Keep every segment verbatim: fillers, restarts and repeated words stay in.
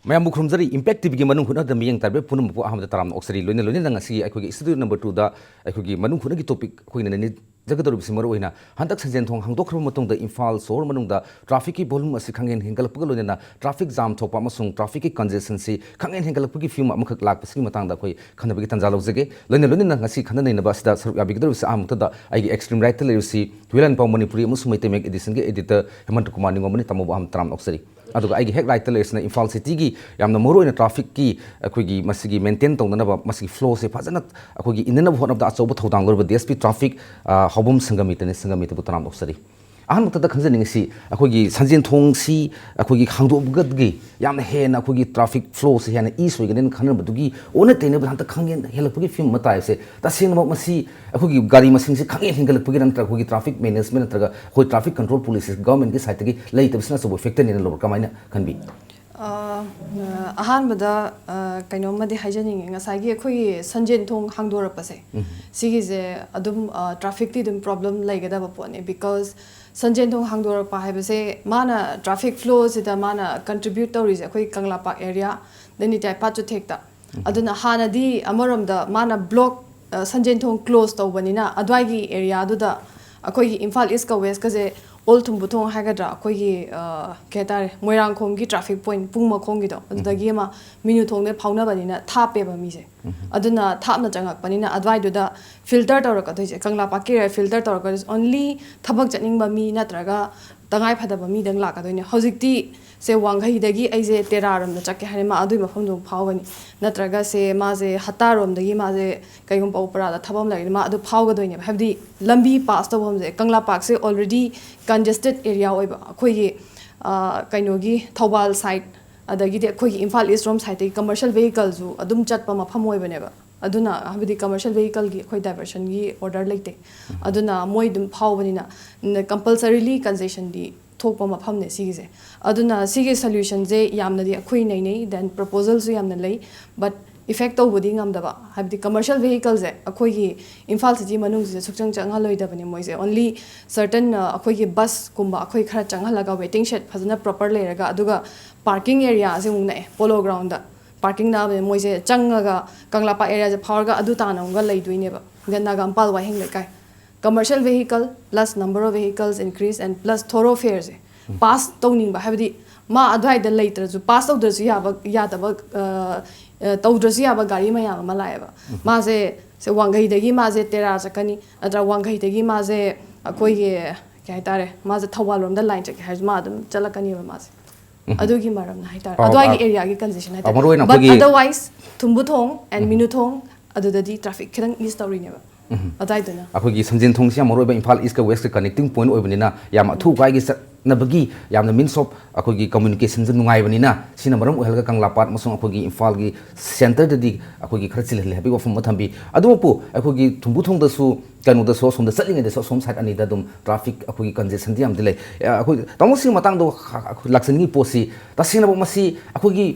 ꯃꯌꯥꯝꯕꯨ ꯈꯨꯔꯨꯝꯖꯔꯤ꯫ ꯏꯝꯄꯦꯛ ꯇꯤꯚꯤꯒꯤ ꯃꯅꯨꯡ ꯍꯨꯠꯅꯗ ꯃꯤꯠꯌꯦꯡ ꯇꯥꯕꯤꯕ ꯄꯨꯝꯅꯃꯛꯄꯨ ꯑꯍꯥꯟꯕꯗ ꯇꯔꯥꯝꯅ ꯑꯣꯛꯆꯔꯤ꯫ ꯂꯣꯏꯅ ꯂꯣꯏꯅꯅ ꯉꯁꯤꯒꯤ ꯑꯩꯈꯣꯏꯒꯤ ꯏꯁꯇꯨꯗꯤꯑꯣ ꯅꯝꯕꯔ ꯇꯨꯗ ꯑꯩꯈꯣꯏꯒꯤ ꯃꯅꯨꯡ ꯍꯨꯠꯅꯒꯤ ꯇꯣꯄꯤꯛ ꯑꯩꯈꯣꯏꯅ ꯅꯩꯅꯖꯒꯗꯧꯔꯤꯕꯁꯤ ꯃꯔꯨ ꯑꯣꯏꯅ ꯍꯟꯗꯛ ꯁꯟꯖꯦꯟ ꯊꯣꯡ ꯍꯥꯡꯗꯣꯛꯈ꯭ꯔꯕ ꯃꯇꯨꯡꯗ ꯏꯝꯐꯥꯜ ꯁꯣꯍꯣꯔ ꯃꯅꯨꯡꯗ ꯇ꯭ꯔꯥꯐꯤꯛꯀꯤ ꯚꯣꯂꯨꯝ ꯑꯁꯤ ꯈꯪꯍꯦꯟ ꯍꯦꯟꯒꯠꯂꯛꯄꯒ ꯂꯣꯏꯅꯅ ꯇ꯭ꯔꯥꯐꯤꯛ ꯖꯥꯝ ꯊꯣꯛꯄ ꯑꯃꯁꯨꯡ ꯇ꯭ꯔꯥꯐꯤꯛꯀꯤ ꯀꯟꯖꯦꯁꯟꯁꯤ ꯈꯪꯍꯦꯟ ꯍꯦꯟꯒꯠꯂꯛꯄꯒꯤ ꯐꯤꯕꯝ ꯑꯃꯈꯛ ꯂꯥꯛꯄꯁꯤꯒꯤ ꯃꯇꯥꯡꯗ ꯑꯩꯈꯣꯏ ꯈꯟꯅꯕꯒꯤ ꯇꯥꯟꯖꯥ ꯂꯧꯖꯒꯦ꯫ ꯂꯣꯏꯅ ꯂꯣꯏꯅꯅ ꯉꯁꯤ ꯈꯟꯅ ꯅꯩꯅꯕ ꯑꯁꯤꯗ ꯁꯔꯨꯛ ꯌꯥꯕꯤꯒꯗꯧꯔꯤꯕꯁꯤ ꯑꯍꯥꯟꯕꯗ ꯑꯩꯒꯤ ꯑꯦꯛꯁꯇ꯭ꯔꯤꯝ ꯔꯥꯏꯠꯇ ꯂꯩꯔꯤꯕꯁꯤ ꯍꯨꯏꯂꯥꯟꯄꯥꯎ ꯃꯅꯤꯄꯨꯔꯤ ꯑꯃꯁꯨꯡ ꯃꯩꯇꯩ ꯃꯌꯦꯛ ꯑꯦꯗꯤꯁꯟꯒꯤ ꯑꯦꯗꯤꯇꯔ ꯍꯦꯃꯟꯇ ꯀꯨꯃꯥꯔ ꯅꯤꯉꯣꯝꯕꯅꯤ꯫ ꯇꯥꯃꯣꯕꯨ ꯑꯍꯥꯟꯕ ꯇꯔꯥꯝꯅ ꯑꯣꯛꯆꯔꯤ꯫ ꯑꯗꯨꯒ ꯑꯩꯒꯤ ꯍꯦꯛ ꯔꯥꯏꯠꯇ ꯂꯩꯔꯤꯁꯤꯅ ꯏꯝꯐꯥꯜ ꯁꯤꯇꯤꯒꯤ ꯌꯥꯝꯅ ꯃꯔꯨꯑꯣꯏꯅ ꯇ꯭ꯔꯥꯐꯤꯛꯀꯤ ꯑꯩꯈꯣꯏꯒꯤ ꯃꯁꯤꯒꯤ ꯃꯦꯟꯇꯦꯟ ꯇꯧꯅꯅꯕ, ꯃꯁꯤꯒꯤ ꯐ꯭ꯂꯣꯁꯦ ꯐꯖꯅ ꯑꯩꯈꯣꯏꯒꯤ ꯏꯟꯅꯅꯕ ꯍꯣꯠꯅꯕꯗ ꯑꯆꯧꯕ ꯊꯧꯗꯥꯡ ꯂꯧꯔꯤꯕ ꯗꯤ ꯑꯦꯁ ꯄꯤ ꯇ꯭ꯔꯥꯐꯤꯛ, ꯑ, ꯍꯥꯎꯕꯝ ꯁꯪꯒꯃꯤꯇꯅꯤ꯫ ꯁꯪꯒꯃꯤꯇꯕꯨ ꯇꯔꯥꯝꯅ ꯑꯣꯛꯆꯔꯤ꯫ ꯑꯍꯥꯟꯕꯗ ꯈꯪꯖꯅꯤꯡꯉꯤꯁꯤ, ꯑꯩꯈꯣꯏꯒꯤ ꯁꯟꯖꯦꯟ ꯊꯣꯡꯁꯤ ꯑꯩꯈꯣꯏꯒꯤ ꯍꯥꯡꯗꯣꯛꯄꯒꯤ ꯌꯥꯝꯅ ꯍꯦꯟꯅ ꯑꯩꯈꯣꯏꯒꯤ ꯇ꯭ꯔꯥꯐꯤꯛ ꯐ꯭ꯂꯣꯁꯦ ꯍꯦꯟꯅ ꯏꯁ ꯑꯣꯏꯒꯅꯤꯅ ꯈꯟꯅꯕꯗꯨꯒꯤ ꯑꯣꯟꯅ ꯇꯩꯅꯕꯗ ꯍꯟꯗꯛ ꯈꯪꯍꯦꯟ ꯍꯦꯜꯂꯛꯄꯒꯤ ꯐꯤꯕꯝ ꯑꯃ ꯇꯥꯏꯕꯁꯦ, ꯇꯁꯦꯡꯅꯃꯛ ꯃꯁꯤ ꯑꯩꯈꯣꯏꯒꯤ ꯒꯥꯔꯤ ꯃꯁꯤꯡꯁꯦ ꯈꯪꯍꯦꯟ ꯍꯦꯟꯒꯠꯂꯛꯄꯒꯤꯔ ꯅꯠꯇ꯭ꯔꯒ ꯑꯩꯈꯣꯏꯒꯤ ꯇ꯭ꯔꯥꯐꯤꯛ ꯃꯦꯅꯦꯖꯃꯦꯟ ꯅꯠꯇ꯭ꯔꯒ ꯑꯩꯈꯣꯏ ꯇ꯭ꯔꯥꯐꯤꯛ ꯀꯟꯇ꯭ꯔꯣꯜ ꯄꯣꯂꯤꯁꯤ ꯒꯚꯔꯟꯃꯦꯟꯠꯀꯤ ꯁꯥꯏꯠꯇꯒꯤ ꯂꯩꯇꯕꯁꯤꯅ ꯑꯆꯧꯕ ꯐꯦꯛꯇꯔꯅꯦꯅ ꯂꯧꯕ꯭ꯔꯥ? ꯀꯃꯥꯏꯅ ꯈꯟꯕꯤ? ꯑ, ꯑꯍꯥꯟꯕꯗ, ꯑ, ꯀꯩꯅꯣꯝꯃꯗꯤ ꯍꯥꯏꯖꯅꯤꯡꯉꯦ꯫ ꯉꯁꯥꯏꯒꯤ ꯑꯩꯈꯣꯏꯒꯤ ꯁꯟꯖꯦꯟ ꯊꯣꯡ ꯍꯥꯡꯗꯣꯔꯛꯄꯁꯦ, ꯎꯝ꯫ ꯁꯤꯒꯤꯁꯦ ꯑꯗꯨꯝ, ꯑ, ꯇ꯭ꯔꯥꯐꯤꯛꯇꯤ ꯑꯗꯨꯝ ꯄ꯭ꯔꯣꯕ꯭ꯂꯦꯝ ꯂꯩꯒꯗꯕ ꯄꯣꯠꯅꯦ, ꯕꯤꯀꯣꯁ ꯁꯟꯖꯦꯟ ꯊꯣꯡ ꯍꯥꯡꯗꯣꯔꯛꯄ ꯍꯥꯏꯕꯁꯦ ꯃꯥꯅ ꯇ꯭ꯔꯥꯐꯤꯛ ꯐ꯭ꯂꯣꯁꯤꯗ ꯃꯥꯅ ꯀꯟꯇ꯭ꯔꯤꯕ꯭ꯌꯨꯠ ꯇꯧꯔꯤꯁꯦ ꯑꯩꯈꯣꯏ ꯀꯪꯂꯥꯄꯥꯛ ꯑꯦꯔꯤꯌꯥ, ꯗꯦꯟ ꯏꯇꯥꯏ ꯄꯥꯠ ꯆꯨꯊꯦꯛꯇ꯫ ꯎꯝ꯫ ꯑꯗꯨꯅ ꯍꯥꯟꯅꯗꯤ ꯑꯃꯔꯣꯝꯗ ꯃꯥꯅ ꯕ꯭ꯂꯣꯛ, ꯑ, ꯁꯟꯖꯦꯟ ꯊꯣꯡ ꯀ꯭ꯂꯣꯖ ꯇꯧꯕꯅꯤꯅ ꯑꯗ꯭ꯋꯥꯏꯒꯤ ꯑꯦꯔꯤꯌꯥꯗꯨꯗ ꯑꯩꯈꯣꯏꯒꯤ ꯏꯝꯐꯥꯜ ꯏꯁ ꯀ ꯋꯦꯁ ꯀꯁꯦ ꯑꯣꯜ ꯊꯨꯝꯕꯨꯊꯣꯡ ꯍꯥꯏꯒꯗ꯭ꯔꯥ, ꯑꯩꯈꯣꯏꯒꯤ, ꯑ, ꯀꯩ ꯍꯥꯏꯇꯥꯔꯦ, ꯃꯣꯏꯔꯥꯡꯈꯣꯝꯒꯤ ꯇ꯭ꯔꯥꯐꯤꯛ ꯄꯣꯏꯟꯠ ꯄꯨꯡ ꯃꯈꯣꯡꯒꯤꯗꯣ, ꯑꯗꯨꯗꯒꯤ ꯑꯃ ꯃꯤꯅꯨ ꯊꯣꯡꯗ ꯐꯥꯎꯅꯕꯅꯤꯅ ꯊꯥꯞꯄꯦꯕ ꯃꯤꯁꯦ꯫ ꯎꯝ꯫ ꯑꯗꯨꯅ ꯊꯥꯞꯅ ꯆꯪꯉꯛꯄꯅꯤꯅ ꯑꯗ꯭ꯋꯥꯏꯗꯨꯗ ꯐꯤꯜꯇꯔ ꯇꯧꯔꯛꯀꯗꯣꯏꯁꯦ, ꯀꯪꯂꯥ ꯄꯥꯠꯀꯤ ꯑꯦꯔꯤꯌꯥ ꯐꯤꯜꯇꯔ ꯇꯧꯔꯛꯀꯗꯣꯏꯁꯦ ꯑꯣꯟꯂꯤ ꯊꯕꯛ ꯆꯠꯅꯤꯡꯕ ꯃꯤ ꯅꯠꯇ꯭ꯔꯒ ꯇꯉꯥꯏ ꯐꯗꯕ ꯃꯤꯗꯪ ꯂꯥꯛꯀꯗꯣꯏꯅꯦ꯫ ꯍꯧꯖꯤꯛꯇꯤ ꯁꯦ ꯋꯥꯡꯈꯩꯗꯒꯤ ꯑꯩꯁꯦ ꯇꯦꯔꯥꯔꯣꯝꯗ ꯆꯠꯀꯦ ꯍꯥꯏꯔꯦ, ꯃꯥ ꯑꯗꯨꯒꯤ ꯃꯐꯝꯗꯣ ꯑꯃꯨꯛ ꯐꯥꯎꯒꯅꯤ, ꯅꯠꯇ꯭ꯔꯒ ꯁꯦ ꯃꯥꯁꯦ ꯍꯠꯇꯥꯔꯣꯝꯗꯒꯤ ꯃꯥꯁꯦ ꯀꯩꯒꯨꯝꯕ ꯄꯧꯄꯔꯥꯗ ꯊꯕꯛ ꯑꯃ ꯂꯩꯔꯗꯤ ꯃꯥ ꯑꯗꯨ ꯐꯥꯎꯒꯗꯣꯏꯅꯦꯕ꯫ ꯍꯥꯏꯕꯗꯤ ꯂꯝꯕꯤ ꯄꯥꯁ ꯇꯧꯐꯝꯁꯦ, ꯀꯪꯂꯥ ꯄꯥꯠꯁꯦ ꯑꯣꯜꯔꯦꯗꯤ ꯀꯟꯖꯦꯁꯇꯦꯠ ꯑꯦꯔꯤꯌꯥ ꯑꯣꯏꯕ, ꯑꯩꯈꯣꯏꯒꯤ, ꯑ, ꯀꯩꯅꯣꯒꯤ ꯊꯧꯕꯥꯜ ꯁꯥꯏꯠ, ꯑꯗꯒꯤꯗꯤ ꯑꯩꯈꯣꯏꯒꯤ ꯏꯝꯐꯥꯜ ꯏꯁ ꯔꯣꯝ ꯁꯥꯏꯠꯇꯒꯤ ꯀꯃꯔꯁꯤꯌꯦꯜ ꯚꯦꯍꯤꯀꯜꯁꯨ ꯑꯗꯨꯝ ꯆꯠꯄ ꯃꯐꯝ ꯑꯣꯏꯕꯅꯦꯕ꯫ ꯑꯗꯨꯅ ꯍꯥꯏꯕꯗꯤ ꯀꯃꯔꯁꯤꯌꯦꯜ ꯚꯦꯍꯤꯀꯜꯒꯤ ꯑꯩꯈꯣꯏ ꯗꯥꯏꯚꯔꯁꯟꯒꯤ ꯑꯣꯔꯗꯔ ꯂꯩꯇꯦ꯫ ꯑꯗꯨꯅ ꯃꯣꯏ ꯑꯗꯨꯝ ꯐꯥꯎꯕꯅꯤꯅ ꯀꯝꯄꯜꯁꯔꯤꯂꯤ ꯀꯟꯖꯦꯁꯟꯗꯤ ꯊꯣꯛꯄ ꯃꯐꯝꯅꯦ ꯁꯤꯒꯤꯁꯦ꯫ ꯑꯗꯨꯅ ꯁꯤꯒꯤ ꯁꯣꯂ꯭ꯌꯨꯁꯟꯁꯦ ꯌꯥꯝꯅꯗꯤ ꯑꯩꯈꯣꯏ ꯅꯩꯅꯩ, ꯗꯦꯟ ꯄ꯭ꯔꯄꯣꯖꯜꯁꯨ ꯌꯥꯝꯅ ꯂꯩ, ꯕꯠ ꯏꯐꯦꯛ ꯇꯧꯕꯗꯤ ꯉꯝꯗꯕ, ꯍꯥꯏꯕꯗꯤ ꯀꯃꯔꯁꯤꯌꯦꯜ ꯚꯦꯍꯤꯀꯜꯁꯦ ꯑꯩꯈꯣꯏꯒꯤ ꯏꯝꯐꯥꯜ ꯁꯤꯇꯤ ꯃꯅꯨꯡꯁꯤꯗ ꯁꯨꯛꯆꯪ ꯆꯪꯍꯜꯂꯣꯏꯗꯕꯅꯤ ꯃꯣꯏꯁꯦ꯫ ꯑꯣꯟꯂꯤ ꯁꯔꯇꯟ ꯑꯩꯈꯣꯏꯒꯤ ꯕꯁꯀꯨꯝꯕ ꯑꯩꯈꯣꯏ ꯈꯔ ꯆꯪꯍꯜꯂꯒ ꯋꯦꯇꯤꯡ ꯁꯦꯠ ꯐꯖꯅ ꯄ꯭ꯔꯣꯄꯔ ꯂꯩꯔꯒ, ꯑꯗꯨꯒ ꯄꯥꯔꯀꯤꯡ ꯑꯦꯔꯤꯌꯥꯁꯦ ꯑꯃꯨꯛ ꯅꯛꯑꯦ, ꯄꯣꯂꯣ ꯒ꯭ꯔꯥꯎꯟꯗ ꯄꯥꯔꯀꯤꯡ ꯅꯛꯑꯕꯅꯤꯅ ꯃꯣꯏꯁꯦ ꯆꯪꯉꯒ ꯀꯪꯂꯥꯄꯥꯠ ꯑꯦꯔꯤꯌꯥꯁꯦ ꯐꯥꯎꯔꯒ ꯑꯗꯨ ꯇꯥꯅ ꯑꯃꯨꯛꯀ ꯂꯩꯗꯣꯏꯅꯦꯕ꯫ ꯗꯦꯟ ꯅꯥꯒꯥ ꯃꯄꯥꯜ ꯋꯥꯍꯦꯡ ꯂꯩꯀꯥꯏ, commercial vehicle plus number of vehicles increase and plus thoroughfareꯁꯦ ꯄꯥꯁ ꯇꯧꯅꯤꯡꯕ, ꯍꯥꯏꯕꯗꯤ ꯃꯥ ꯑꯗꯨꯋꯥꯏꯗ ꯂꯩꯇ꯭ꯔꯁꯨ, ꯄꯥꯁ ꯇꯧꯗ꯭ꯔꯁꯨ ꯌꯥꯕ, ꯌꯥꯗꯕ, ꯑ, ꯑ, ꯇꯧꯗ꯭ꯔꯁꯨ ꯌꯥꯕ ꯒꯥꯔꯤ ꯃꯌꯥꯝ ꯑꯃ ꯂꯥꯛꯑꯦꯕ꯫ ꯃꯥꯁꯦ ꯁꯦ ꯋꯥꯡꯈꯩꯗꯒꯤ ꯃꯥꯁꯦ ꯇꯦꯔꯥ ꯆꯠꯀꯅꯤ, ꯅꯠꯇ꯭ꯔꯒ ꯋꯥꯡꯈꯩꯗꯒꯤ ꯃꯥꯁꯦ ꯑꯩꯈꯣꯏꯒꯤ, ꯀꯩ ꯍꯥꯏꯇꯥꯔꯦ, ꯃꯥꯁꯦ ꯊꯧꯕꯥꯜ ꯂꯣꯝꯗ ꯂꯥꯏꯟ ꯆꯠꯀꯦ ꯍꯥꯏꯔꯁꯨ ꯃꯥ ꯑꯗꯨꯝ ꯆꯠꯂꯛꯀꯅꯤꯕ ꯃꯥꯁꯦ꯫ ꯑꯗꯨꯒꯤ ꯃꯔꯝꯅ ꯍꯥꯏꯇꯥꯔꯦ, ꯑ, ꯑꯗꯨꯋꯥꯏꯒꯤ ꯑ, ꯑꯦꯔꯤꯌꯥꯒꯤ ꯀꯟꯖꯦꯁꯟ ꯑ, ꯍꯥꯏꯇꯥꯔꯦ꯫ ꯃꯔꯨ ꯑꯣꯏꯅ But ꯑꯩꯈꯣꯏꯒꯤ otherwise ꯊꯨꯝꯕꯨꯊꯣꯡ and ꯃꯤꯅꯨꯊꯣꯡ ꯑꯗꯨꯗꯗꯤ ꯇ꯭ꯔꯥꯐꯤꯛ ꯈꯤꯇꯪ ꯏꯁ ꯇꯧꯔꯤꯅꯦꯕ꯫ ꯑꯗꯨꯋꯥꯏꯗꯨꯅ ꯑꯩꯈꯣꯏꯒꯤ ꯁꯟꯖꯦꯟ ꯊꯣꯡꯁꯤ ꯌꯥꯝ ꯃꯔꯨ ꯑꯣꯏꯕ ꯏꯝꯐꯥꯜ ꯏꯁꯀ ꯋꯦꯁꯀ ꯀꯅꯦꯛꯇꯤꯡ ꯄꯣꯏꯟꯠ ꯑꯣꯏꯕꯅꯤꯅ, ꯌꯥꯝ ꯑꯊꯨ ꯑꯀꯥꯏꯒꯤ ꯆꯠꯅꯕꯒꯤ ꯌꯥꯝꯅ ꯃꯤꯟꯁ ꯑꯣꯐ ꯑꯩꯈꯣꯏꯒꯤ ꯀꯝꯃ꯭ꯌꯨꯅꯤꯀꯦꯁꯟꯁꯦ ꯅꯨꯡꯉꯥꯏꯕꯅꯤꯅ, ꯁꯤꯅ ꯃꯔꯝ ꯑꯣꯏꯍꯜꯂꯒ ꯀꯪꯂꯥꯄꯥꯠ ꯑꯃꯁꯨꯡ ꯑꯩꯈꯣꯏꯒꯤ ꯏꯝꯐꯥꯜꯒꯤ ꯁꯦꯟꯇꯔꯗꯗꯤ ꯑꯩꯈꯣꯏꯒꯤ ꯈꯔ ꯆꯤꯜꯍꯜꯂꯦ ꯍꯥꯏꯕꯒꯤ ꯋꯥꯐꯝ ꯑꯃ ꯊꯝꯕꯤ꯫ ꯑꯗꯨꯃꯛꯄꯨ ꯑꯩꯈꯣꯏꯒꯤ ꯊꯨꯝꯕꯨ ꯊꯣꯡꯗꯁꯨ, ꯀꯩꯅꯣꯗꯁꯨ, ꯑꯁꯣꯝꯗ ꯆꯠꯂꯤꯉꯩꯗꯁꯨ ꯑꯁꯣꯝ ꯁꯥꯏꯠ ꯑꯅꯤꯗ ꯑꯗꯨꯝ ꯇ꯭ꯔꯥꯐꯤꯛ ꯑꯩꯈꯣꯏꯒꯤ ꯀꯟꯖꯦꯁꯟꯗꯤ ꯌꯥꯝꯗꯤ ꯂꯩ꯫ ꯑ, ꯑꯩꯈꯣꯏ ꯇꯥꯃꯣ, ꯁꯤꯒꯤ ꯃꯇꯥꯡꯗ ꯂꯥꯛꯆꯅꯤꯡꯉꯤ ꯄꯣꯠꯁꯤ, ꯇꯁꯦꯡꯅꯃꯛ ꯃꯁꯤ ꯑꯩꯈꯣꯏꯒꯤ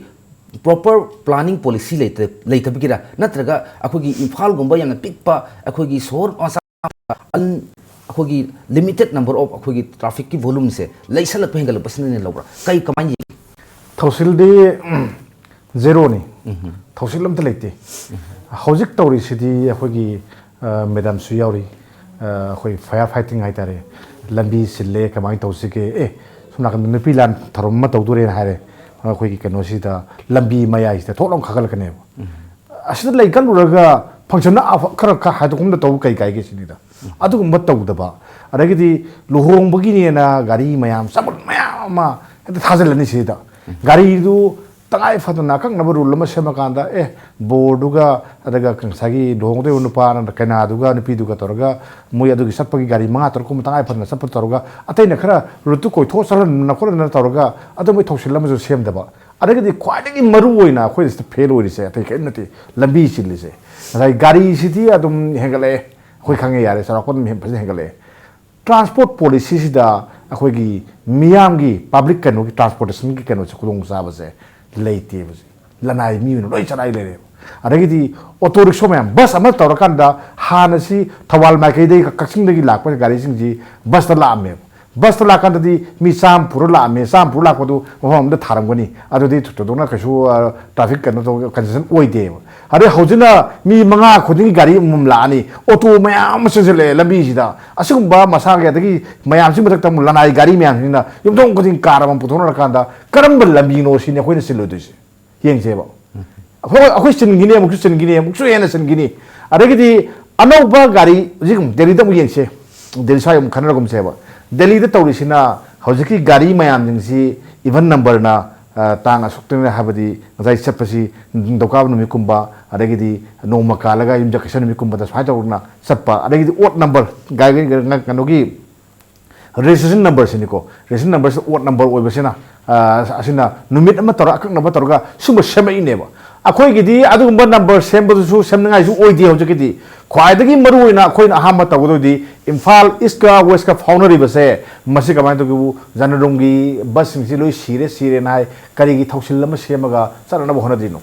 ꯄ꯭ꯔꯣꯄꯔ ꯄ꯭ꯂꯥꯅꯤꯡ ꯄꯣꯂꯤꯁꯤ ꯂꯩꯇ-, ꯂꯩꯇꯕꯒꯤꯔ, ꯅꯠꯇ꯭ꯔꯒ ꯑꯩꯈꯣꯏꯒꯤ ꯏꯝꯐꯥꯜꯒꯨꯝꯕ ꯌꯥꯝꯅ ꯄꯤꯛꯄ ꯑꯩꯈꯣꯏꯒꯤ ꯁꯣꯍꯣꯔ ꯃꯆꯥ, ꯑꯟ-, ꯑꯩꯈꯣꯏꯒꯤ ꯂꯤꯃꯤꯇꯦꯠ ꯅꯝꯕꯔ ꯑꯣꯐ ꯑꯩꯈꯣꯏꯒꯤ ꯇ꯭ꯔꯥꯐꯤꯛꯀꯤ ꯚꯣꯂꯨꯝꯁꯦ ꯂꯩꯁꯜꯂꯛꯄ ꯍꯦꯟꯒꯠꯂꯛꯄꯁꯤꯅꯅꯦ ꯂꯧꯕ꯭ꯔꯥ? ꯀꯩ, ꯀꯃꯥꯏꯅ ꯌꯦꯡꯉꯤ? ꯊꯧꯁꯤꯜꯗꯤ, ꯎꯝ, ꯖꯦꯔꯣꯅꯤ꯫ ꯊꯧꯁꯤꯜ ꯑꯝꯇ ꯂꯩꯇꯦ꯫ ꯍꯧꯖꯤꯛ ꯇꯧꯔꯤꯁꯤꯗꯤ ꯑꯩꯈꯣꯏꯒꯤ, ꯑ, ꯃꯦꯗꯥꯝꯁꯨ ꯌꯥꯎꯔꯤ, ꯑ, ꯑꯩꯈꯣꯏ ꯐꯥꯌꯔ ꯐꯥꯏꯇꯤꯡ ꯍꯥꯏꯇꯥꯔꯦ, ꯂꯝꯕꯤ ꯁꯤꯜꯂꯦ, ꯀꯃꯥꯏꯅ ꯇꯧꯁꯤꯒꯦ? ꯑꯦ, ꯁꯣꯝ ꯅꯥꯀꯟꯗ ꯅꯨꯄꯤ ꯂꯥꯟ ꯊꯧꯔꯝ ꯑꯃ ꯇꯧꯗꯣꯔꯦꯅ ꯍꯥꯏꯔꯦ, ꯑꯩꯈꯣꯏꯒꯤ ꯀꯩꯅꯣꯁꯤꯗ, ꯂꯝꯕꯤ ꯃꯌꯥꯏꯁꯤꯗ ꯊꯣꯛ ꯂꯥꯎ ꯈꯥꯒꯠꯂꯛꯀꯅꯦꯕ꯫ ꯑꯁꯤꯗ ꯂꯩ ꯀꯜꯂꯨꯔꯒ ꯐꯪꯁꯟꯗ ꯑꯐ-, ꯈꯔ ꯈꯔ ꯍꯥꯏꯗꯣꯛꯐꯝꯗ ꯇꯧꯕ ꯀꯩ ꯀꯥꯏꯒꯦ ꯁꯤꯅꯤꯗ꯫ ꯑꯗꯨꯒꯨꯝꯕ ꯇꯧꯗꯕ, ꯑꯗꯒꯤꯗꯤ ꯂꯨꯍꯣꯡꯕꯒꯤꯅꯦꯅ ꯒꯥꯔꯤ ꯃꯌꯥꯝ, ꯆꯥꯃꯟ ꯃꯌꯥꯝ ꯑꯃ ꯍꯦꯛꯇ ꯊꯥꯖꯤꯜꯂꯅꯤ ꯁꯤꯗ꯫ ꯒꯥꯔꯤꯗꯨ ꯇꯉꯥꯏ ꯐꯗꯅ ꯑꯀꯛꯅꯕ ꯔꯨꯜ ꯑꯃ ꯁꯦꯝꯃꯀꯥꯟꯗ, ꯑꯦ, ꯕꯣꯔꯗꯨꯒ ꯑꯗꯨꯒ ꯉꯁꯥꯏꯒꯤ ꯂꯨꯍꯣꯡꯒꯗꯧꯔꯤꯕ ꯅꯨꯄꯥ ꯀꯩꯅꯥꯗꯨꯒ ꯅꯨꯄꯤꯗꯨꯒ ꯇꯧꯔꯒ ꯃꯣꯏ ꯑꯗꯨꯒꯤ ꯆꯠꯄꯒꯤ ꯒꯥꯔꯤ ꯃꯉꯥ ꯇꯔꯨꯛ ꯀꯨꯝꯕ ꯇꯉꯥꯏ ꯐꯗꯅ ꯆꯠꯄ ꯇꯧꯔꯒ, ꯑꯇꯩꯅ ꯈꯔ ꯔꯨꯠꯇꯨ ꯀꯣꯏꯊꯣꯛ ꯆꯠꯍꯟꯗꯅ ꯈꯣꯠꯍꯟꯗꯅ ꯇꯧꯔꯒ ꯑꯗꯨꯝꯕꯒꯤ ꯊꯧꯁꯤꯜ ꯑꯃꯁꯨ ꯁꯦꯝꯗꯕ꯫ ꯑꯗꯒꯤꯗꯤ ꯈ꯭ꯋꯥꯏꯗꯒꯤ ꯃꯔꯨ ꯑꯣꯏꯅ ꯑꯩꯈꯣꯏ ꯁꯤꯗ ꯐꯦꯜ ꯑꯣꯏꯔꯤꯁꯦ ꯑꯇꯩ ꯀꯔꯤꯝ ꯅꯠꯇꯦ, ꯂꯝꯕꯤ ꯆꯤꯜꯂꯤꯁꯦ꯫ ꯉꯁꯥꯏ ꯒꯥꯔꯤꯁꯤꯗꯤ ꯑꯗꯨꯝ ꯍꯦꯟꯒꯠꯂꯛꯑꯦ, ꯑꯩꯈꯣꯏ ꯈꯪꯉꯦ ꯌꯥꯔꯦ, ꯆꯥꯎꯔꯥꯛꯄ ꯑꯗꯨꯝ ꯍꯦꯟ-, ꯐꯖꯅ ꯍꯦꯟꯒꯠꯂꯛꯑꯦ꯫ ꯇ꯭ꯔꯥꯟꯁꯄꯣꯔꯠ ꯄꯣꯂꯤꯁꯤꯁꯤꯗ ꯑꯩꯈꯣꯏꯒꯤ ꯃꯤꯌꯥꯝꯒꯤ ꯄꯕ꯭ꯂꯤꯛ ꯀꯩꯅꯣꯒꯤ ꯇ꯭ꯔꯥꯟꯁꯄꯣꯔꯇꯦꯁꯟꯒꯤ ꯀꯩꯅꯣꯁꯦ ꯈꯨꯗꯣꯡꯆꯥꯕꯁꯦ ꯂꯩꯇꯦꯕ꯫ ꯂꯅꯥꯏ ꯃꯤ ꯑꯣꯏꯅ ꯂꯣꯏ ꯆꯂꯥꯏ ꯂꯩꯔꯦꯕ꯫ ꯑꯗꯒꯤꯗꯤ ꯑꯣꯇꯣ ꯔꯤꯛꯁꯣ ꯃꯌꯥꯝ, ꯕꯁ ꯑꯃ ꯇꯧꯔꯀꯥꯟꯗ ꯍꯥꯟꯅꯁꯤ ꯊꯧꯕꯥꯜ ꯃꯥꯏꯀꯩꯗꯒꯤ, ꯀꯛꯆꯤꯡꯗꯒꯤ ꯂꯥꯛꯄ ꯒꯥꯔꯤꯁꯤꯡꯁꯤ ꯕꯁꯇ ꯂꯥꯛꯑꯝꯃꯦꯕ꯫ ꯕꯁꯇ ꯂꯥꯛꯀꯥꯟꯗꯗꯤ ꯃꯤ ꯆꯥꯝꯃ ꯄꯨꯔ ꯂꯥꯛꯑꯝꯃꯦ, ꯆꯥꯝꯃ ꯄꯨꯔ ꯂꯥꯛꯄꯗꯨ ꯃꯐꯝ ꯑꯃꯗ ꯊꯥꯔꯝꯒꯅꯤ, ꯑꯗꯨꯗꯤ ꯊꯣꯏꯗꯣꯛꯅ ꯀꯩꯁꯨ ꯇ꯭ꯔꯥꯐꯤꯛ ꯀꯩꯅꯣ ꯇꯧ, ꯀꯟꯖꯦꯁꯟ ꯑꯣꯏꯗꯦꯕ꯫ ꯑꯗꯩ ꯍꯧꯖꯤꯛꯅ ꯃꯤ ꯃꯉꯥ ꯈꯨꯗꯤꯡꯒꯤ ꯒꯥꯔꯤ ꯑꯃꯃꯝ ꯂꯥꯛꯑꯅꯤ, ꯑꯣꯇꯣ ꯃꯌꯥꯝ ꯑꯃ ꯆꯦꯟꯁꯤꯜꯂꯛꯑꯦ ꯂꯝꯕꯤꯁꯤꯗ꯫ ꯑꯁꯤꯒꯨꯝꯕ ꯃꯁꯥꯒꯤ, ꯑꯗꯒꯤ ꯃꯌꯥꯝꯁꯤ ꯃꯊꯛꯇ ꯑꯃꯨꯛ ꯂꯅꯥꯏ ꯒꯥꯔꯤ ꯃꯌꯥꯝꯁꯤꯅ ꯌꯨꯝꯊꯣꯡ ꯈꯨꯗꯤꯡ ꯀꯥꯔ ꯑꯃꯃꯝ ꯄꯨꯊꯣꯛꯅꯔꯀꯥꯟꯗ ꯀꯔꯝꯕ ꯂꯝꯕꯤꯅꯣ ꯁꯤꯅꯤ ꯑꯩꯈꯣꯏꯅ ꯆꯤꯜꯂꯣꯏꯗꯣꯏꯁꯦ꯫ ꯌꯦꯡꯁꯦꯕ꯫ ꯑꯩꯈꯣꯏ, ꯑꯩꯈꯣꯏ ꯆꯤꯟꯈꯤꯅꯤ, ꯑꯃꯨꯛꯁꯨ ꯆꯤꯟꯈꯤꯅꯤ, ꯑꯃꯨꯛꯁꯨ ꯍꯦꯟꯅ ꯆꯤꯟꯈꯤꯅꯤ꯫ ꯑꯗꯒꯤꯗꯤ ꯑꯅꯧꯕ ꯒꯥꯔꯤ, ꯍꯧꯖꯤꯛ ꯑꯃꯨꯛ ꯗꯦꯜꯂꯤꯗ ꯑꯃꯨꯛ ꯌꯦꯡꯁꯦ꯫ ꯗꯦꯜꯂꯤ ꯁ꯭ꯋꯥꯏ ꯑꯃꯨꯛ ꯈꯟꯅꯔꯒꯨꯝꯁꯦꯕ꯫ ꯗꯦꯜꯂꯤꯗ ꯇꯧꯔꯤꯁꯤꯅ ꯍꯧꯖꯤꯛꯀꯤ ꯒꯥꯔꯤ ꯃꯌꯥꯝꯁꯤꯡꯁꯤ ꯏꯚꯟ ꯅꯝꯕꯔꯅ, ꯑ, ꯇꯥꯡ ꯑꯁꯨꯛꯇꯅ ꯍꯥꯏꯕꯗꯤ ꯉꯁꯥꯏ ꯆꯠꯄꯁꯤ ꯅꯤꯡꯊꯧꯀꯥꯕ ꯅꯨꯃꯤꯠꯀꯨꯝꯕ, ꯑꯗꯒꯤꯗꯤ ꯅꯣꯡꯃ ꯀꯥꯜꯂꯒ ꯌꯨꯝꯖꯀꯩꯁ ꯅꯨꯃꯤꯠꯀꯨꯝꯕꯗ ꯁꯨꯃꯥꯏꯅ ꯇꯧꯗꯅ ꯆꯠꯄ, ꯑꯗꯒꯤꯗꯤ ꯑꯣꯠ ꯅꯝꯕꯔ, ꯒꯥꯔꯤ, ꯀꯩꯅꯣꯒꯤ ꯔꯦꯖꯤꯁꯇ꯭ꯔꯦꯁꯟ ꯅꯝꯕꯔꯁꯤꯅꯤꯀꯣ, ꯔꯦꯖꯤꯁꯇ꯭ꯔꯦꯁꯟ ꯅꯝꯕꯔꯁꯤ ꯑꯣꯠ ꯅꯝꯕꯔ ꯑꯣꯏꯕꯁꯤꯅ, ꯑ, ꯑꯁꯤꯅ ꯅꯨꯃꯤꯠ ꯑꯃ ꯇꯧꯔꯒ, ꯑꯀꯛꯅꯕ ꯇꯧꯔꯒ ꯁꯨꯝꯕ ꯁꯦꯝꯃꯛꯏꯅꯦꯕ꯫ ꯑꯩꯈꯣꯏꯒꯤꯗꯤ ꯑꯗꯨꯒꯨꯝꯕ ꯅꯝꯕꯔ ꯁꯦꯝꯕꯗꯨꯁꯨ, ꯁꯦꯝꯅꯤꯡꯉꯥꯏꯁꯨ ꯑꯣꯏꯗꯦ꯫ ꯍꯧꯖꯤꯛꯀꯤꯗꯤ ꯈ꯭ꯋꯥꯏꯗꯒꯤ ꯃꯔꯨ ꯑꯣꯏꯅ ꯑꯩꯈꯣꯏꯅ ꯑꯍꯥꯟꯕ ꯇꯧꯒꯗꯣꯏꯗꯤ ꯏꯝꯐꯥꯜ ꯏꯁꯀ ꯋꯦꯁꯀ ꯐꯥꯎꯅꯔꯤꯕꯁꯦ, ꯃꯁꯤ ꯀꯃꯥꯏꯅ ꯇꯧꯒꯦꯕꯨ, ꯖꯅꯔꯣꯝꯒꯤ ꯕꯁꯁꯤꯡꯁꯤ ꯂꯣꯏ ꯁꯤꯔꯦ, ꯁꯤꯔꯦꯅ ꯍꯥꯏ, ꯀꯔꯤꯒꯤ ꯊꯧꯁꯤꯜ ꯑꯃ ꯁꯦꯝꯃꯒ ꯆꯠꯅꯅꯕ ꯍꯣꯠꯅꯗ꯭ꯔꯤꯅꯣ?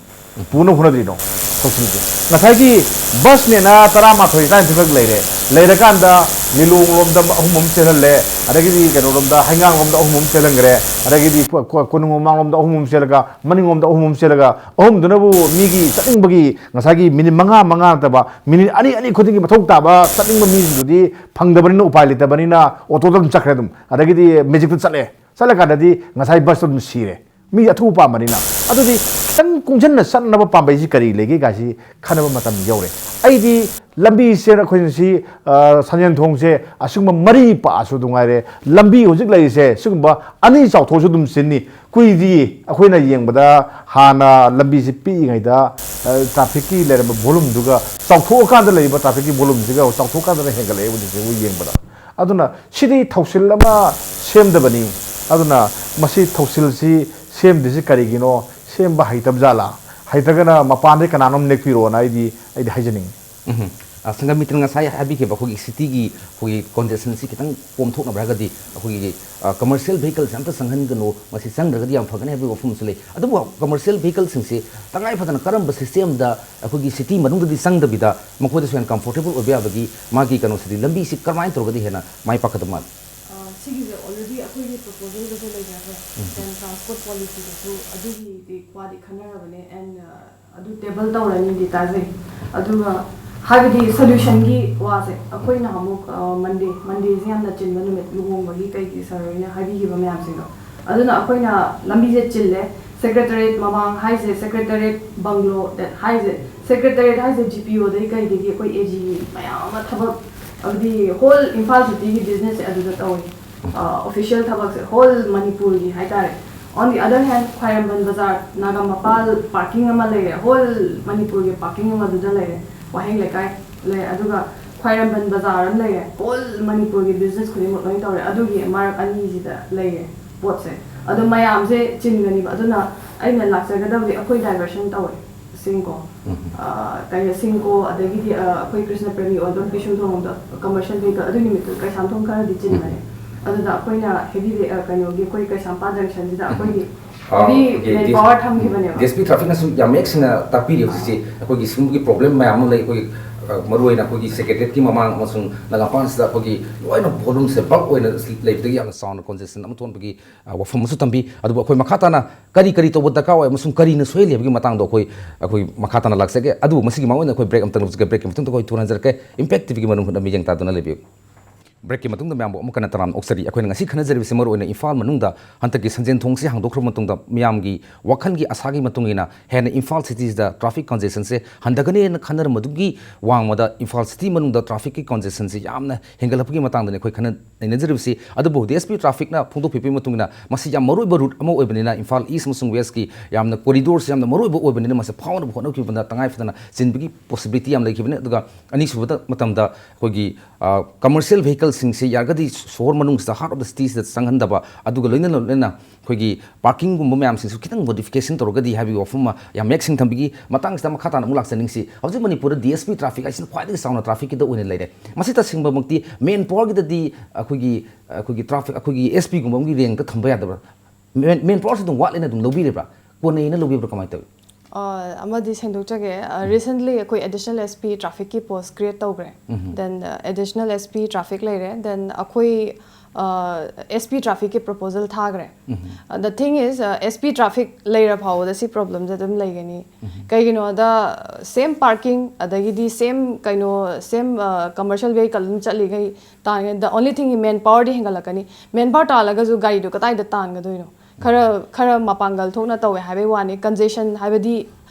ꯄꯨꯅꯕ ꯍꯣꯠꯅꯗ꯭ꯔꯤꯅꯣ? ꯊꯧꯁꯤꯜꯁꯦ꯫ ꯉꯁꯥꯏꯒꯤ ꯕꯁꯅꯦꯅ ꯇꯔꯥꯃꯥꯊꯣꯏ, ꯇꯔꯥꯅꯤꯊꯣꯏꯈꯛ ꯂꯩꯔꯦ꯫ ꯂꯩꯔꯀꯥꯟꯗ ꯂꯤꯂꯣꯡꯂꯣꯝꯗ ꯑꯍꯨꯝ ꯑꯃ ꯆꯦꯜꯍꯜꯂꯦ, ꯑꯗꯒꯤꯗꯤ ꯀꯩꯅꯣꯔꯣꯝꯗ, ꯍꯩꯉꯥꯡꯂꯣꯝꯗ ꯑꯍꯨꯝ ꯑꯃ ꯆꯦꯜꯍꯟꯈ꯭ꯔꯦ, ꯑꯗꯒꯤꯗꯤ ꯀꯣ-, ꯀꯣ-, ꯀꯣꯅꯨꯡ ꯃꯃꯥꯡꯂꯣꯝꯗ ꯑꯍꯨꯝ ꯑꯃ ꯆꯦꯜꯂꯒ, ꯃꯅꯤꯡꯂꯣꯝꯗ ꯑꯍꯨꯝ ꯑꯃ ꯆꯦꯜꯂꯒ, ꯑꯍꯨꯝꯗꯨꯅꯕꯨ ꯃꯤꯒꯤ ꯆꯠꯅꯤꯡꯕꯒꯤ ꯉꯁꯥꯏꯒꯤ ꯃꯤꯅꯤꯠ ꯃꯉꯥ, ꯃꯉꯥ ꯅꯠꯇꯕ, ꯃꯤꯅꯤꯠ ꯑꯅꯤ, ꯑꯅꯤ ꯈꯨꯗꯤꯡꯒꯤ ꯃꯊꯧ ꯇꯥꯕ ꯆꯠꯅꯤꯡꯕ ꯃꯤꯁꯤꯡꯗꯨꯗꯤ ꯐꯪꯗꯕꯅꯤꯅ, ꯎꯄꯥꯏ ꯂꯩꯇꯕꯅꯤꯅ ꯑꯣꯇꯣꯗ ꯑꯗꯨꯝ ꯆꯠꯈ꯭ꯔꯦ ꯑꯗꯨꯝ꯫ ꯑꯗꯒꯤꯗꯤ ꯃꯦꯖꯤꯛꯇ ꯆꯠꯂꯦ꯫ ꯆꯠꯂꯀꯥꯟꯗꯗꯤ ꯉꯁꯥꯏ ꯕꯁꯇꯣ ꯑꯗꯨꯝ ꯁꯤꯔꯦ꯫ ꯃꯤ ꯑꯊꯨꯕ ꯄꯥꯝꯕꯅꯤꯅ꯫ ꯑꯗꯨꯗꯤ ꯈꯤꯇꯪ ꯀꯨꯡꯁꯟꯅ ꯆꯠꯅꯕ ꯄꯥꯝꯕꯩꯁꯤ ꯀꯔꯤ ꯂꯩꯒꯦ ꯀꯥꯏꯁꯤ ꯈꯟꯅꯕ ꯃꯇꯝ ꯌꯧꯔꯦ꯫ ꯑꯩꯗꯤ ꯂꯝꯕꯤꯁꯦ ꯑꯩꯈꯣꯏꯅ ꯁꯤ, ꯑ, ꯁꯟꯖꯦꯟ ꯊꯣꯡꯁꯦ ꯑꯁꯤꯒꯨꯝꯕ ꯃꯔꯤ ꯄꯥꯛꯑꯁꯨ ꯑꯗꯨꯝ ꯉꯥꯏꯔꯦ, ꯂꯝꯕꯤ ꯍꯧꯖꯤꯛ ꯂꯩꯔꯤꯁꯦ ꯁꯤꯒꯨꯝꯕ ꯑꯅꯤ ꯆꯥꯎꯊꯣꯛꯑꯁꯨ ꯑꯗꯨꯝ ꯆꯤꯟꯅꯤ꯫ ꯀꯨꯏꯗꯤ ꯑꯩꯈꯣꯏꯅ ꯌꯦꯡꯕꯗ ꯍꯥꯟꯅ ꯂꯝꯕꯤꯁꯤ ꯄꯤꯛꯏꯉꯩꯗ, ꯑ, ꯇ꯭ꯔꯥꯐꯤꯛꯀꯤ ꯂꯩꯔꯝꯕ ꯚꯣꯂꯨꯝꯗꯨꯒ ꯆꯥꯎꯊꯣꯛꯑꯀꯥꯟꯗ ꯂꯩꯔꯤꯕ ꯇ꯭ꯔꯥꯐꯤꯛꯀꯤ ꯚꯣꯂꯨꯝꯁꯤꯒ ꯆꯥꯎꯊꯣꯛꯑꯀꯥꯟꯗꯅ ꯍꯦꯟꯒꯠꯂꯛꯑꯦ ꯍꯧꯖꯤꯛꯁꯦ ꯑꯩꯈꯣꯏ ꯌꯦꯡꯕꯗ꯫ ꯑꯗꯨꯅ ꯁꯤꯗꯤ ꯊꯧꯁꯤꯜ ꯑꯃ ꯁꯦꯝꯗꯕꯅꯤ꯫ ꯑꯗꯨꯅ ꯃꯁꯤ ꯊꯧꯁꯤꯜꯁꯤ ꯁꯦꯝꯗ꯭ꯔꯤꯁꯤ ꯀꯔꯤꯒꯤꯅꯣ? ꯁꯦꯝꯕ ꯍꯩꯇꯕ ꯖꯥꯠꯂꯥ? ꯍꯩꯇ꯭ꯔꯒꯅ ꯃꯄꯥꯟꯗꯩ ꯀꯅꯥꯅꯣꯝ ꯅꯦꯛꯄꯤꯔꯣꯅ ꯑꯩꯗꯤ, ꯑꯩꯗꯤ ꯍꯥꯏꯖꯅꯤꯡꯉꯤ꯫ ꯎꯝ꯫ ꯑ, ꯁꯪꯒꯝ ꯃꯤꯇ꯭ꯔ ꯉꯁꯥꯏ ꯍꯥꯏꯕꯤꯈꯤꯕ ꯑꯩꯈꯣꯏꯒꯤ ꯁꯤꯇꯤꯒꯤ ꯑꯩꯈꯣꯏꯒꯤ ꯀꯣꯟꯖꯦꯁꯟꯁꯤ ꯈꯤꯇꯪ ꯀꯣꯝꯊꯣꯛꯅꯕ ꯍꯥꯏꯔꯒꯗꯤ ꯑꯩꯈꯣꯏꯒꯤ, ꯑ, ꯀꯃꯔꯁꯤꯌꯦꯜ ꯚꯦꯍꯤꯀꯜꯁꯦ ꯑꯝꯇ ꯆꯪꯍꯟꯒꯅꯨ, ꯃꯁꯤ ꯆꯪꯗ꯭ꯔꯒꯗꯤ ꯌꯥꯝ ꯐꯒꯅꯤ ꯍꯥꯏꯕꯒꯤ ꯋꯥꯐꯝ ꯑꯃꯁꯨ ꯂꯩ꯫ ꯑꯗꯨꯕꯨ ꯀꯃꯔꯁꯤꯌꯦꯜ ꯚꯦꯍꯤꯀꯜꯁꯤꯡꯁꯤ ꯇꯉꯥꯏ ꯐꯗꯅ ꯀꯔꯝꯕ ꯁꯤꯁꯇꯦꯝꯗ ꯑꯩꯈꯣꯏꯒꯤ ꯁꯤꯇꯤ ꯃꯅꯨꯡꯗꯗꯤ ꯆꯪꯗꯕꯤꯗ ꯃꯈꯣꯏꯗꯁꯨ ꯍꯦꯟꯅ ꯀꯝꯐꯣꯔꯇꯦꯕꯜ ꯑꯣꯏꯕ ꯌꯥꯕꯒꯤ ꯃꯥꯒꯤ ꯀꯩꯅꯣꯁꯤꯗꯤ, ꯂꯝꯕꯤꯁꯤ ꯀꯔꯝꯍꯥꯏꯅ ꯇꯧꯔꯒꯗꯤ ꯍꯦꯟꯅ ꯃꯥꯏ ꯄꯥꯛꯀꯗꯕ ꯃꯥꯜꯂꯤ? ꯑ, ꯁꯤꯒꯤꯁꯦ already ꯑꯩꯈꯣꯏꯒꯤ ꯄ꯭ꯔꯣꯄꯣꯖꯦꯜꯗꯁꯨ ꯂꯩꯖꯈ꯭ꯔꯦ꯫ ꯎꯝ꯫ Then ꯇ꯭ꯔꯥꯟꯁꯄꯣꯔꯠ ꯄꯣꯂꯤꯁꯤꯗꯁꯨ ꯑꯗꯨꯒꯤꯗꯤ ꯋꯥꯗꯤ ꯈꯟꯅꯔꯕꯅꯦ꯫ And, ꯑ, ꯑꯗꯨ ꯇꯦꯕꯜ ꯇꯧꯔꯅꯤꯗꯤ ꯇꯥꯖꯩ꯫ ꯑꯗꯨꯒ ꯍꯥꯏꯕꯗꯤ ꯁꯣꯂꯨꯁꯟꯒꯤ ꯋꯥꯁꯦ ꯑꯩꯈꯣꯏꯅ ꯑꯃꯨꯛ, ꯑ, ꯃꯟꯗꯦ, ꯃꯟꯗꯦꯁꯦ ꯌꯥꯝꯅ ꯆꯤꯟꯕ ꯅꯨꯃꯤꯠ, ꯂꯨꯍꯣꯡꯕꯒꯤ ꯀꯩꯒꯤ ꯁꯥꯔ ꯍꯣꯏꯅ ꯍꯥꯏꯕꯤꯈꯤꯕ ꯃꯌꯥꯝꯁꯤꯡꯗꯣ, ꯑꯗꯨꯅ ꯑꯩꯈꯣꯏꯅ ꯂꯝꯕꯤꯁꯦ ꯆꯤꯜꯂꯦ꯫ ꯁꯦꯀ꯭ꯔꯦꯇꯔꯤꯌꯦꯠ ꯃꯃꯥꯡ ꯍꯥꯏꯁꯦ, ꯁꯦꯀ꯭ꯔꯦꯇꯔꯤꯌꯦꯠ ꯕꯪꯒ꯭ꯂꯣ ꯗꯦꯠ ꯍꯥꯏꯁꯦ, ꯁꯦꯀ꯭ꯔꯦꯇꯔꯤꯌꯦꯠ ꯍꯥꯏꯁꯦ ꯖꯤ ꯄꯤ ꯑꯣꯗꯩ ꯀꯩꯗꯒꯤ ꯑꯩꯈꯣꯏ ꯑꯦ ꯖꯤ ꯃꯌꯥꯝ ꯑꯃ ꯊꯕꯛ, ꯍꯥꯏꯕꯗꯤ ꯍꯣꯜ ꯏꯝꯐꯥꯜ ꯁꯤꯇꯤꯒꯤ ꯕꯤꯖꯤꯅꯦꯁꯁꯦ ꯑꯗꯨꯗ ꯇꯧꯏ꯫ ꯑ, ꯑꯣꯐꯤꯁꯤꯌꯦꯜ ꯊꯕꯛꯁꯦ ꯍꯣꯜ ꯃꯅꯤꯄꯨꯔꯒꯤ ꯍꯥꯏꯇꯥꯔꯦ꯫ On the other hand, ꯈ꯭ꯋꯥꯏꯔꯝꯕꯟ ꯕꯖꯥꯔ, ꯅꯥꯒꯥꯃꯄꯥꯜ ꯄꯥꯔꯀꯤꯡ ꯑꯃ ꯂꯩꯔꯦ, ꯍꯣꯜ ꯃꯅꯤꯄꯨꯔꯒꯤ ꯄꯥꯔꯀꯤꯡ ꯑꯃ ꯑꯗꯨꯗ ꯂꯩꯔꯦ, ꯋꯥꯍꯦꯡ ꯂꯩꯀꯥꯏ ꯂꯩꯔꯦ, ꯑꯗꯨꯒ ꯈ꯭ꯋꯥꯏꯔꯝꯕꯟ ꯕꯖꯥꯔ ꯑꯃ ꯂꯩꯔꯦ, ꯍꯣꯜ ꯃꯅꯤꯄꯨꯔꯒꯤ ꯕꯤꯖꯤꯅꯦꯁ ꯈꯨꯗꯤꯡꯃꯛ ꯂꯣꯏ ꯇꯧꯔꯦ꯫ ꯑꯗꯨꯒꯤ ꯃꯔꯛ ꯑꯅꯤꯁꯤꯗ ꯂꯩꯔꯦ ꯄꯣꯠꯁꯦ꯫ ꯑꯗꯣ ꯃꯌꯥꯝꯁꯦ ꯆꯤꯟꯒꯅꯤꯕ, ꯑꯗꯨꯅ ꯑꯩꯅ ꯂꯥꯛꯆꯒꯗꯕꯗꯤ ꯑꯩꯈꯣꯏ ꯗꯥꯏꯚꯔꯁꯟ ꯇꯧꯋꯦ꯫ ꯁꯤꯡꯀꯣ, ꯎꯝ꯫ ꯑ, ꯀꯩꯅꯣ, ꯁꯤꯡꯀꯣ, ꯑꯗꯒꯤꯗꯤ, ꯑ, ꯑꯩꯈꯣꯏ ꯀ꯭ꯔꯤꯁꯅ ꯄ꯭ꯔꯦꯃꯤ ꯑꯣꯜꯗꯝ ꯄꯤꯁꯨꯝ ꯊꯣꯡꯗ ꯀꯃꯔꯁꯤꯌꯦꯜ ꯚꯦꯍꯤꯀꯜ, ꯑꯗꯨ ꯅꯨꯃꯤꯠꯇꯨ ꯀꯩꯁꯥꯝꯊꯣꯡ ꯈꯔꯗꯤ ꯆꯤꯟꯕꯅꯦ꯫ ꯎꯝ꯫ ꯑꯗꯨꯗ ꯑꯩꯈꯣꯏꯅ ꯍꯦꯚꯤ ꯚꯦ-, ꯑ, ꯀꯩꯅꯣꯒꯤ ꯑꯩꯈꯣꯏ ꯀꯩꯁꯥꯝꯄꯥꯠ ꯖꯪꯁꯟꯁꯤꯗ ꯎꯝ꯫ ꯑꯩꯈꯣꯏꯒꯤ ꯑ, ꯍꯦꯚꯤ ꯑꯣꯀꯦ, ꯃꯦꯟ ꯗꯤ-, ꯄꯥꯋꯔ ꯊꯝꯈꯤꯕꯅꯦꯕ꯫ ꯗꯤ ꯑꯦꯁ ꯄꯤ ꯇ꯭ꯔꯥꯐꯤꯛꯅꯁꯨ ꯌꯥꯝ ꯃꯌꯦꯛ ꯁꯦꯡꯅ ꯇꯥꯛꯄꯤꯔꯤ ꯍꯧꯖꯤꯛꯁꯦ꯫ ꯑꯩꯈꯣꯏꯒꯤ ꯁꯤꯒꯨꯝꯕꯒꯤ ꯄ꯭ꯔꯣꯕ꯭ꯂꯦꯝ ꯃꯌꯥꯝ ꯑꯃ ꯂꯩ꯫ ꯑꯩꯈꯣꯏꯒꯤ, ꯑ, ꯃꯔꯨꯑꯣꯏꯅ ꯑꯩꯈꯣꯏꯒꯤ ꯁꯦꯀ꯭ꯔꯦꯇꯔꯤꯌꯦꯠꯀꯤ ꯃꯃꯥꯡ ꯑꯃꯁꯨꯡ ꯅꯥꯒꯥꯃꯄꯥꯜꯁꯤꯗ ꯑꯩꯈꯣꯏꯒꯤ ꯂꯣꯏꯅ ꯚꯣꯂꯨꯝꯁꯦ ꯕꯜꯛ ꯑꯣꯏꯅ ꯂꯩꯕꯗꯒꯤ ꯌꯥꯝꯅ ꯆꯥꯎꯅ ꯀꯣꯟꯖꯦꯁꯟ ꯑꯃ ꯊꯣꯛꯍꯟꯕꯒꯤ, ꯑ, ꯋꯥꯐꯝ ꯑꯃꯁꯨ ꯊꯝꯕꯤ꯫ ꯑꯗꯨꯕꯨ ꯑꯩꯈꯣꯏ ꯃꯈꯥ ꯇꯥꯅ ꯀꯔꯤ ꯀꯔꯤ ꯇꯧꯕ ꯗꯔꯀꯥꯔ ꯑꯣꯏ ꯑꯃꯁꯨꯡ ꯀꯔꯤꯅ ꯁꯣꯏꯍꯜꯂꯤ ꯍꯥꯏꯕꯒꯤ ꯃꯇꯥꯡꯗꯣ ꯑꯩꯈꯣꯏ, ꯑꯩꯈꯣꯏ ꯃꯈꯥ ꯇꯥꯅ ꯂꯥꯛꯆꯒꯦ꯫ ꯑꯗꯨꯕꯨ ꯃꯁꯤꯒꯤ ꯃꯃꯥꯡ ꯑꯣꯏꯅ ꯑꯩꯈꯣꯏ ꯕ꯭ꯔꯦꯛ ꯑꯃꯇꯪ ꯂꯧꯖꯒꯦ꯫ ꯕ꯭ꯔꯦꯛꯀꯤ ꯃꯇꯨꯡꯗ ꯑꯩꯈꯣꯏ ꯊꯨꯅ ꯍꯟꯖꯔꯛꯀꯦ꯫ ꯏꯝꯄꯦꯛ ꯇꯤ ꯚꯤꯒꯤ ꯃꯔꯨꯞ ꯍꯨꯠꯅ ꯃꯤꯠꯌꯦꯡ ꯇꯥꯗꯨꯅ ꯂꯩꯕꯤꯌꯨ꯫ ꯕ꯭ꯔꯦꯛꯀꯤ ꯃꯇꯨꯡꯗ ꯃꯌꯥꯝꯕꯨ ꯑꯃꯨꯛ ꯍꯟꯅ ꯇꯔꯥꯝꯅ ꯑꯣꯛꯆꯔꯤ꯫ ꯑꯩꯈꯣꯏꯅ ꯉꯁꯤ ꯈꯟꯅꯖꯔꯤꯕꯁꯤ ꯃꯔꯨꯑꯣꯏꯅ ꯏꯝꯐꯥꯜ ꯃꯅꯨꯡꯗ ꯍꯟꯗꯛꯀꯤ ꯁꯟꯖꯦꯟ ꯊꯣꯡꯁꯤ ꯍꯥꯡꯗꯣꯛꯈ꯭ꯔꯕ ꯃꯇꯨꯡꯗ ꯃꯤꯌꯥꯝꯒꯤ ꯋꯥꯈꯜꯒꯤ ꯑꯁꯥꯒꯤ ꯃꯇꯨꯡ ꯏꯟꯅ ꯍꯦꯟꯅ ꯏꯝꯐꯥꯜ ꯁꯤꯇꯤꯁꯤꯗ ꯇ꯭ꯔꯥꯐꯤꯛ ꯀꯟꯖꯦꯁꯟꯁꯦ ꯍꯟꯊꯒꯅꯦꯅ ꯈꯟꯅꯔꯝꯕꯗꯨꯒꯤ ꯋꯥꯡꯃꯗ ꯏꯝꯐꯥꯜ ꯁꯤꯇꯤ ꯃꯅꯨꯡꯗ ꯇ꯭ꯔꯥꯐꯤꯛꯀꯤ ꯀꯟꯖꯦꯁꯟꯁꯤ ꯌꯥꯝꯅ ꯍꯦꯟꯒꯠꯂꯛꯄꯒꯤ ꯃꯇꯥꯡꯗꯅꯤ ꯑꯩꯈꯣꯏ ꯈꯟꯅ ꯅꯩꯅꯖꯔꯤꯕꯁꯤ꯫ ꯑꯗꯨꯕꯨ ꯗꯤ ꯑꯦꯁ ꯄꯤ ꯇ꯭ꯔꯥꯐꯤꯛꯅ ꯐꯣꯡꯗꯣꯛꯄꯤꯕꯒꯤ ꯃꯇꯨꯡ ꯏꯟꯅ ꯃꯁꯤ ꯌꯥꯝ ꯃꯔꯨꯑꯣꯏꯕ ꯔꯨꯠ ꯑꯃ ꯑꯣꯏꯕꯅꯤꯅ ꯏꯝꯐꯥꯜ ꯏꯁ ꯑꯃꯁꯨꯡ ꯋꯦꯁꯀꯤ ꯌꯥꯝꯅ ꯀꯣꯔꯤꯗꯣꯔꯁꯤ ꯌꯥꯝꯅ ꯃꯔꯨꯑꯣꯏꯕ ꯑꯣꯏꯕꯅꯤꯅ ꯃꯁꯤ ꯐꯥꯎꯅꯕ ꯍꯣꯠꯅꯈꯤꯕꯗ ꯇꯉꯥꯏ ꯐꯗꯅ ꯆꯤꯟꯕꯒꯤ ꯄꯣꯁꯤꯕꯤꯂꯤꯇꯤ ꯌꯥꯝ ꯂꯩꯈꯤꯕꯅꯤ꯫ ꯑꯗꯨꯒ ꯑꯅꯤꯁꯨꯕꯗ ꯃꯇꯝꯗ ꯑꯩꯈꯣꯏꯒꯤ, ꯑ, ꯀꯃꯔꯁꯤꯌꯦꯜ ꯚꯦꯍꯤꯀꯜ ꯁꯤꯡꯁꯦ ꯌꯥꯔꯒꯗꯤ ꯁꯣꯍꯣꯔ ꯃꯅꯨꯡꯁꯤꯗ, heart of the cityꯁꯤꯗ ꯆꯪꯍꯟꯗꯕ, ꯑꯗꯨꯒ ꯂꯣꯏꯅ ꯂꯣꯏꯅꯅ ꯑꯩꯈꯣꯏꯒꯤ parkingꯒꯨꯝꯕ ꯃꯌꯥꯝꯁꯤꯡꯁꯨ ꯈꯤꯇꯪ modification ꯇꯧꯔꯒꯗꯤ ꯍꯥꯏꯕꯒꯤ ꯋꯥꯐꯝ ꯑꯃ ꯌꯥꯝ ꯃꯌꯦꯛ ꯁꯦꯡꯅ ꯊꯝꯕꯤꯈꯤ꯫ ꯃꯇꯥꯡꯁꯤꯗ ꯃꯈꯥ ꯇꯥꯅ ꯑꯃꯨꯛ ꯂꯥꯛꯆꯅꯤꯡꯁꯤ꯫ ꯍꯧꯖꯤꯛ ꯃꯅꯤꯄꯨꯔꯗ DSP traffic ꯍꯥꯏꯁꯤꯅ ꯈ꯭ꯋꯥꯏꯗꯒꯤ ꯆꯥꯎꯅ trafficꯀꯤꯗ ꯑꯣꯏꯅ ꯂꯩꯔꯦ꯫ ꯃꯁꯤ ꯇꯁꯦꯡꯕꯃꯛꯇꯤ manpowerꯒꯤꯗꯗꯤ ꯑꯩꯈꯣꯏꯒꯤ, ꯑꯩꯈꯣꯏꯒꯤ traffic, ꯑꯩꯈꯣꯏꯒꯤ SPꯒꯨꯝꯕ ꯑꯃꯒꯤ rankꯇ ꯊꯝꯕ ꯌꯥꯗꯕ꯭ꯔꯥ? Man, manpowerꯁꯤ ꯑꯗꯨꯝ ꯋꯥꯠꯂꯦꯅ ꯑꯗꯨꯝ ꯂꯧꯕꯤꯔꯤꯕ꯭ꯔꯥ? ꯀꯣꯟꯅꯩꯅ ꯂꯧꯕꯤꯕ꯭ꯔꯥ? ꯀꯃꯥꯏꯅ ꯇꯧꯏ? ꯑ, ꯑꯃꯗꯤ ꯁꯦꯡꯗꯣꯛꯆꯒꯦ꯫ ꯑ, recently ꯑꯩꯈꯣꯏ additional SP trafficꯀꯤ post create ꯇꯧꯈ꯭ꯔꯦ꯫ Then, ꯑ, additional SP traffic ꯂꯩꯔꯦ꯫ Then ꯑꯩꯈꯣꯏ, ꯑ, SP trafficꯀꯤ proposal ꯊꯥꯈ꯭ꯔꯦ꯫ ꯑ, the thing is, ꯑ, SP traffic ꯂꯩꯔ ꯐꯥꯎꯕꯗ ꯁꯤ problemꯁꯦ ꯑꯗꯨꯝ ꯂꯩꯒꯅꯤ꯫ ꯀꯩꯒꯤꯅꯣꯗ, same parking, ꯑꯗꯒꯤꯗꯤ same ꯀꯩꯅꯣ, same, ꯑ, commercial vehicle ꯑꯗꯨꯝ ꯆꯠꯂꯤꯈꯩ ꯇꯥꯟꯒꯅꯤ꯫ The only thing, manpowerꯗꯤ ꯍꯦꯟꯒꯠꯂꯛꯀꯅꯤ꯫ Manpower ꯇꯥꯜꯂꯒꯁꯨ ꯒꯥꯔꯤꯗꯣ ꯀꯗꯥꯏꯗ ꯇꯥꯟꯒꯗꯣꯏꯅꯣ? ꯈꯔ, ꯈꯔ ꯃꯄꯥꯡꯒꯜ ꯊꯣꯛꯅ ꯇꯧꯋꯦ ꯍꯥꯏꯕꯩ ꯋꯥꯅꯤ꯫ Congestion ꯍꯥꯏꯕꯗꯤ